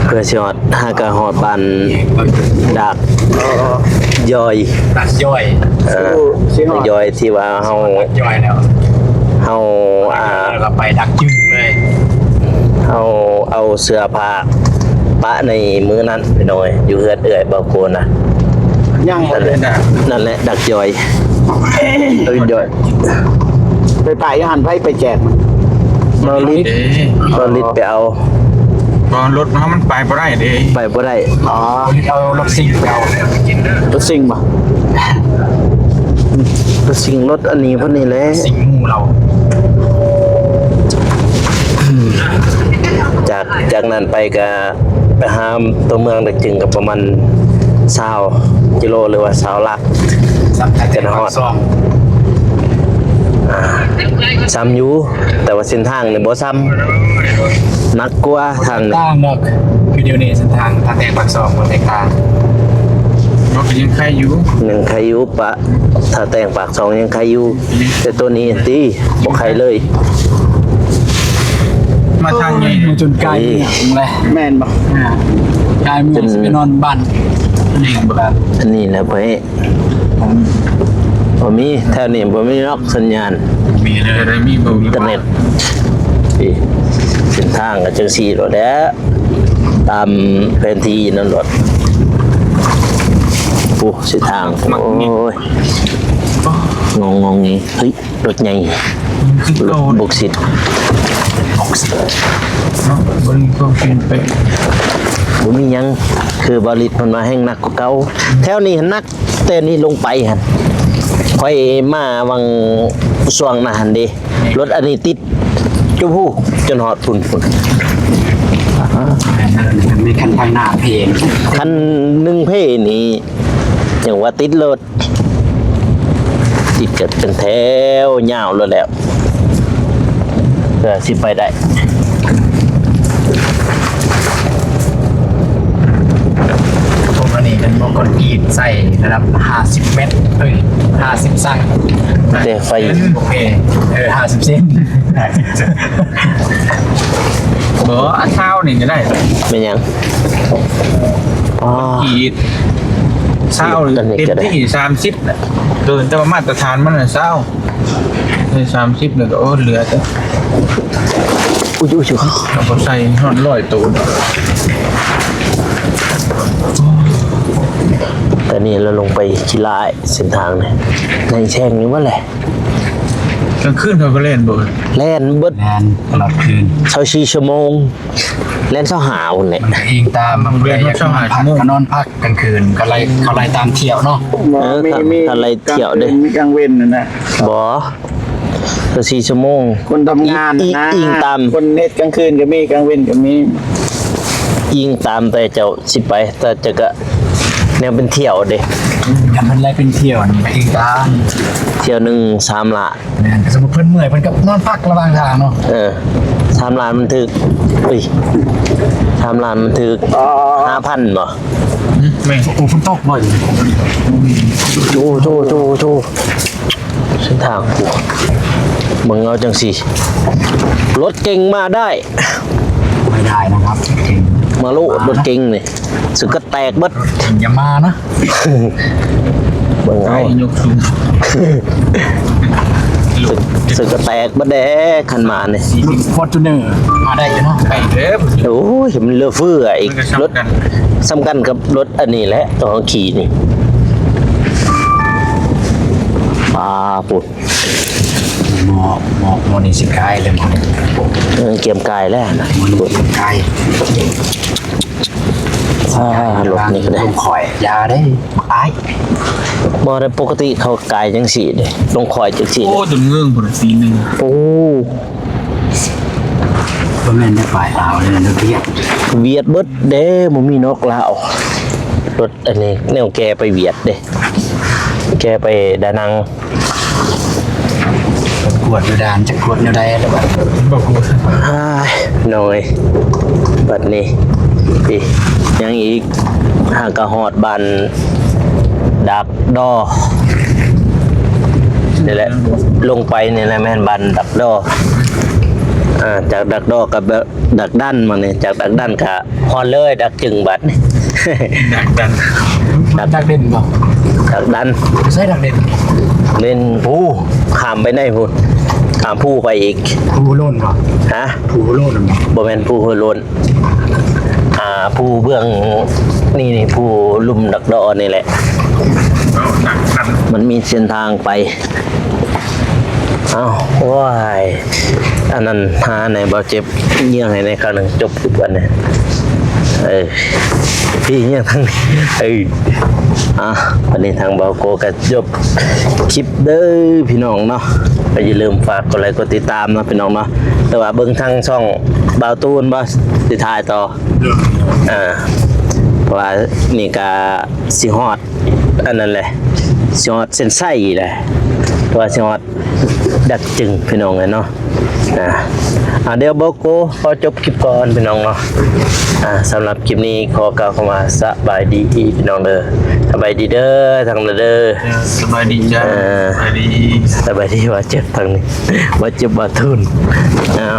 ເພື່ອຊິຮອດ ຫາກະຮອດບ້ານດາກ ອໍ ຢອຍ ດາກຢອຍ ເອີ ຊິຮອດ ດາກຢອຍທີ່ວ່າເຮົາ ດາກຢອຍແລ້ວ ເຮົາ ອ່າ ແລ້ວກໍໄປດາກຈຶງເລີຍ ເຮົາເອົາເສື້ອຜ້າປະໃນມື້ນັ້ນ ພີ່ນ້ອງເອີຍ ຢູ່ເຮືອນເອື້ອຍບ່າວໂກນນະ ຍັງບໍ່ໄດ້ ນັ້ນແຫຼະ ດາກຢອຍ ດາກຢອຍ ໄປປະຢູ່ຫັ້ນ ໃຜໄປແຈກມັນ ບໍ່ລິດ ເດ້ ບໍ່ລິດໄປເອົາ ບໍ່ ລົດເຮົາມັນໄປບໍ່ໄດ້ເດ້ ໄປບໍ່ໄດ້ ອໍ ເອົາລົດຊິງໄປເອົາ ລົດຊິງບໍ່ ຊິງລົດອັນນີ້ເພິ່ນນີ້ແຫຼະ ຊິງໝູ່ເຮົາ ຈາກ ຈາກນັ້ນໄປກະໄປຫາຕົວເມືອງດາກຈຶງກະປະມານຊາວກິໂລ ຫຼືວ່າຊາວຫຼັກ ຈະຮອດ ອ່າ ຊ້ຳຢູ່ ແຕ່ວ່າເສັ້ນທາງນີ້ບໍ່ຊ້ຳ ໜັກກວ່າທາງ ຕ່າງເນາະ ຄືດຽວນີ້ເສັ້ນທາງທ່າແຕງປາກຊ່ອງບໍ່ແຕກຕ່າງ ເນາະ ຍັງໄຄຢູ່ ຍັງໄຄຢູ່ ປະທ່າແຕງປາກຊ່ອງຍັງໄຄຢູ່ ແຕ່ໂຕນີ້ຕິ ບໍ່ໄຄເລີຍ ມາທາງໃຫຍ່ ມາຈົນກາຍເມືອງແຫຼະ ແມ່ນບໍ່ ອ່າ ກາຍເມືອງ ຈົນ ຊິໄປນອນບ້ານ ອັນນີ້ແຫຼະເພິ່ນ ບໍ່ມີ ແຖວນີ້ບໍ່ມີນອກສັນຍານ ມີເລີຍ ມີບໍ່ມີອິນເຕີເນັດ ນີ້ ເສັ້ນທາງກໍຈັ່ງຊີ້ໂລດແຫຼະ ຕາມແຜນທີ່ນັ້ນໂລດ ໂອ້ ເສັ້ນທາງ ໂອ້ຍ ງົງໆ ນີ້ ເຮີ້ຍ ລົດໃຫຍ່ ລົດບົກຊິດ ບົກຊິດເນາະ ບໍ່ມີຄວາມປ່ຽນແປງ ບໍ່ມີຫຍັງ ຄືບ່າວລິດເພິ່ນວ່າແຮ່ງໜັກກວ່າເກົ່າ ແຖວນີ້ຫັ້ນໜັກ ແຕ່ນີ້ລົງໄປຫັ້ນ ຂ້ອຍມາຫວ່າງຊ່ວງນັ້ນຫັ້ນເດ້ ລົດອັນນີ້ຕິດຈຸພູ ຈົນຮອດພຸ້ນ ພຸ້ນ ມີຄັນທາງໜ້າເພ ຄັນໜຶ່ງເພນີ້ ຈັ່ງວ່າຕິດໂລດ ຕິດກັນເປັນແຖວຍາວໂລດແລ້ວ ເພື່ອຊິໄປໄດ້ ພວກອັນນີ້ເປັນບໍ່ຄອນກຣີດໃສ່ລະດັບຫ້າສິບແມັດ ເອີຍ ຫ້າສິບຊັງ ແຕ່ໄຟ ໂອເຄ ເອີ ຫ້າສິບເຊັນ ບໍ່ ອັນຊາວນີ້ກໍໄດ້ ແມ່ນຫຍັງ? ອໍ ກຣີດຊາວ ເຕັມທີ່ສາມສິບນະ ເກີນ ແຕ່ວ່າມາດຕະຖານມັນນະຊາວ ໃສ່ສາມສິບແລ້ວກໍ ໂອ້ ເຫຼືອແຕ່ ອຸຍ ອຸຍ ອຸຍ ເອົາບໍ່ໃສ່ຮອດຮ້ອຍໂຕ ຕອນນີ້ລາວລົງໄປຂີ້ລ້າຍເສັ້ນທາງນີ້ ໃນແຊງນີ້ເບິດແຫຼະ ກາງຄືນເຂົາກໍແລ່ນບໍ່? ແລ່ນເບິດ ແລ່ນຕະຫຼອດຄືນ ຊາວສີ່ຊົ່ວໂມງ ແລ່ນຊາວຫ້າພຸ້ນແຫຼະ ມັນກໍອີງຕາມວ່າຜູ້ໃດຢາກນອນພັກກໍນອນພັກ ກາງຄືນເຂົາໄລ່ ເຂົາໄລ່ຕາມຖ້ຽວເນາະ ເອີ ມີ ມີ ເຂົາໄລ່ຖ້ຽວເດ້ ກາງຄືນມີກາງເວັນຫັ້ນນະ ບໍ່ ກໍສີ່ຊົ່ວໂມງ ຄົນທຳງານນະ ອີງຕາມ ຄົນເຮັດກາງຄືນກໍມີ ກາງເວັນກໍມີ ອີງຕາມແຕ່ເຈົ້າຊິໄປ ແຕ່ເຈົ້າກໍແນວເປັນຖ້ຽວເດ້ ຄັນເພິ່ນໄລ່ເປັນຖ້ຽວນີ້ກໍອີງຕາມ ຖ້ຽວໜຶ່ງສາມລ້ານ ແມ່ນ ສົມມຸດເພິ່ນເມື່ອຍ ເພິ່ນກໍນອນພັກລະຫວ່າງທາງເນາະ ເອີ ສາມລ້ານມັນຖືກ ອຸ້ຍ ສາມລ້ານມັນຖືກ ອໍ ຫ້າພັນບໍ່? ອືມ ແມ່ນ ໂອ້ ຝົນຕົກບໍ່? ໂອ້ ໂອ້ ໂອ້ ໂອ້ ເສັ້ນທາງ ເບິ່ງເອົາຈັ່ງຊີ້ ລົດເກັງມາໄດ້ ໄດ້ນະຄັບ ເກັ່ງ ມາໂລດ ລົດເກັງນີ້ ສະກະແຕກເບິດ ຢ່າມານະ ເບິ່ງເອົາ ຍົກສູງ ສະ ສະກະແຕກເບິດແດ່ ຄັນມານີ້ Fortuner ມາໄດ້ຢູ່ເນາະ ໄດ້ເດີ ໂອ້ຍ ມັນເຫຼືອເຟືອອີກ ມັນກໍສ່ຳກັນ ລົດສ່ຳກັນກັບລົດອັນນີ້ແຫຼະ ຕົວເຮົາຂີ່ນີ້ ປາ ພຸ້ນ ໝໍ ໝໍ ໝໍນີ້ຊິກາຍແລ້ວ ໝໍນີ້ ເອີ ກຽມກາຍແລ້ວນະ ໝໍນີ້ກຽມກາຍ ອ່າ ລົດນີ້ກໍໄດ້ ລົງຂ້ອຍ ຢ່າເດ້ ບັກອ້າຍ ບໍ່ໄດ້ ປົກກະຕິເຂົາກາຍຈັ່ງຊີ້ເດ້ ລົງຂ້ອຍຈັ່ງຊີ້ ໂອ້ ຈົນເງື້ອງພຸ້ນ ສີໜຶ່ງ ໂອ້ ບໍ່ແມ່ນໄດ້ປາຍລາວເດ້ ລົດຫວຽດ ຫວຽດເບິດເດ້ ບໍ່ມີນອກລາວ. ລົດອັນນີ້ແນວແກ່ໄປຫວຽດເດ້ ແກ່ໄປດານັງ. ກວດຢູ່ດ່ານ ຈະກວດແນວໃດລະບັດ ບໍ່ກວດ. ອ້າຍ ນ້ອງເອີຍ ບັດນີ້ ອີ ຍັງອີກ ຫາກະຮອດບ້ານດາກດໍ ນີ້ແຫຼະ ລົງໄປນີ້ແຫຼະແມ່ນບ້ານດາກດໍ. ອ່າ ຈາກດາກດໍກັບດາກດັນມານີ້ ຈາກດາກດັນກະ ຮອດເລີຍດາກຈຶງບັດນີ້ ດາກດັນ ດາກ ດາກເດັ່ນບໍ່? ດາກດັນ ໃສ່ດາກເດັ່ນ ເດັ່ນພູ ຂ້າມໄປໃນພຸ້ນ ຂ້າມພູໄປອີກ. ພູໂລ້ນບໍ່? ຮະ? ພູໂລ້ນບໍ່? ບໍ່ແມ່ນພູໂລ້ນ ອ່າ ພູເບື້ອງນີ້ ນີ້ ພູລຸ່ມດາກດໍນີ້ແຫຼະ ເອົາ ດາກດັນ ມັນມີເສັ້ນທາງໄປ. ອ້າວ ໂອ້ຍ ອັນນັ້ນຫາໃນບໍ່ເຈັບ ຍ່ຽງໃຫ້ແດ່ ຄາວໜຶ່ງຈົບຄລິບກ່ອນນະ. ເອີ ພີ່ຍ່ຽງທາງນີ້ ເອີ ອ່ະ ວັນນີ້ທາງບ່າວໂກກໍຈົບຄລິບເດີພີ່ນ້ອງເນາະ. ກໍຢ່າລືມຝາກກົດໄລກົດຕິດຕາມເນາະພີ່ນ້ອງເນາະ. ແຕ່ວ່າເບິ່ງທາງຊ່ອງບ່າວຕູນບໍ່ ຊິຖ່າຍຕໍ່ ອ່າ ເພາະວ່ານີ້ກໍຊິຮອດ ອັນນັ້ນແຫຼະ ຊິຮອດເສັ້ນໄຊແຫຼະ ເພາະວ່າຊິຮອດດັກຈຶງພີ່ນ້ອງເອີຍເນາະ. ອ່າ ອ່າ ດຽວບ່າວໂກຂໍຈົບຄລິບກ່ອນພີ່ນ້ອງເນາະ. ອ່າ ສຳລັບຄລິບນີ້ຂໍກ່າວຄຳວ່າສະບາຍດີພີ່ນ້ອງເດີ ສະບາຍດີເດີ ທາງນັ້ນເດີ ເອີ ສະບາຍດີຈ້າ ເອີ ສະບາຍດີ ສະບາຍດີ ວ່າເຈັບທາງນີ້ ວ່າເຈັບບ່າວຕູນ ອ່າ.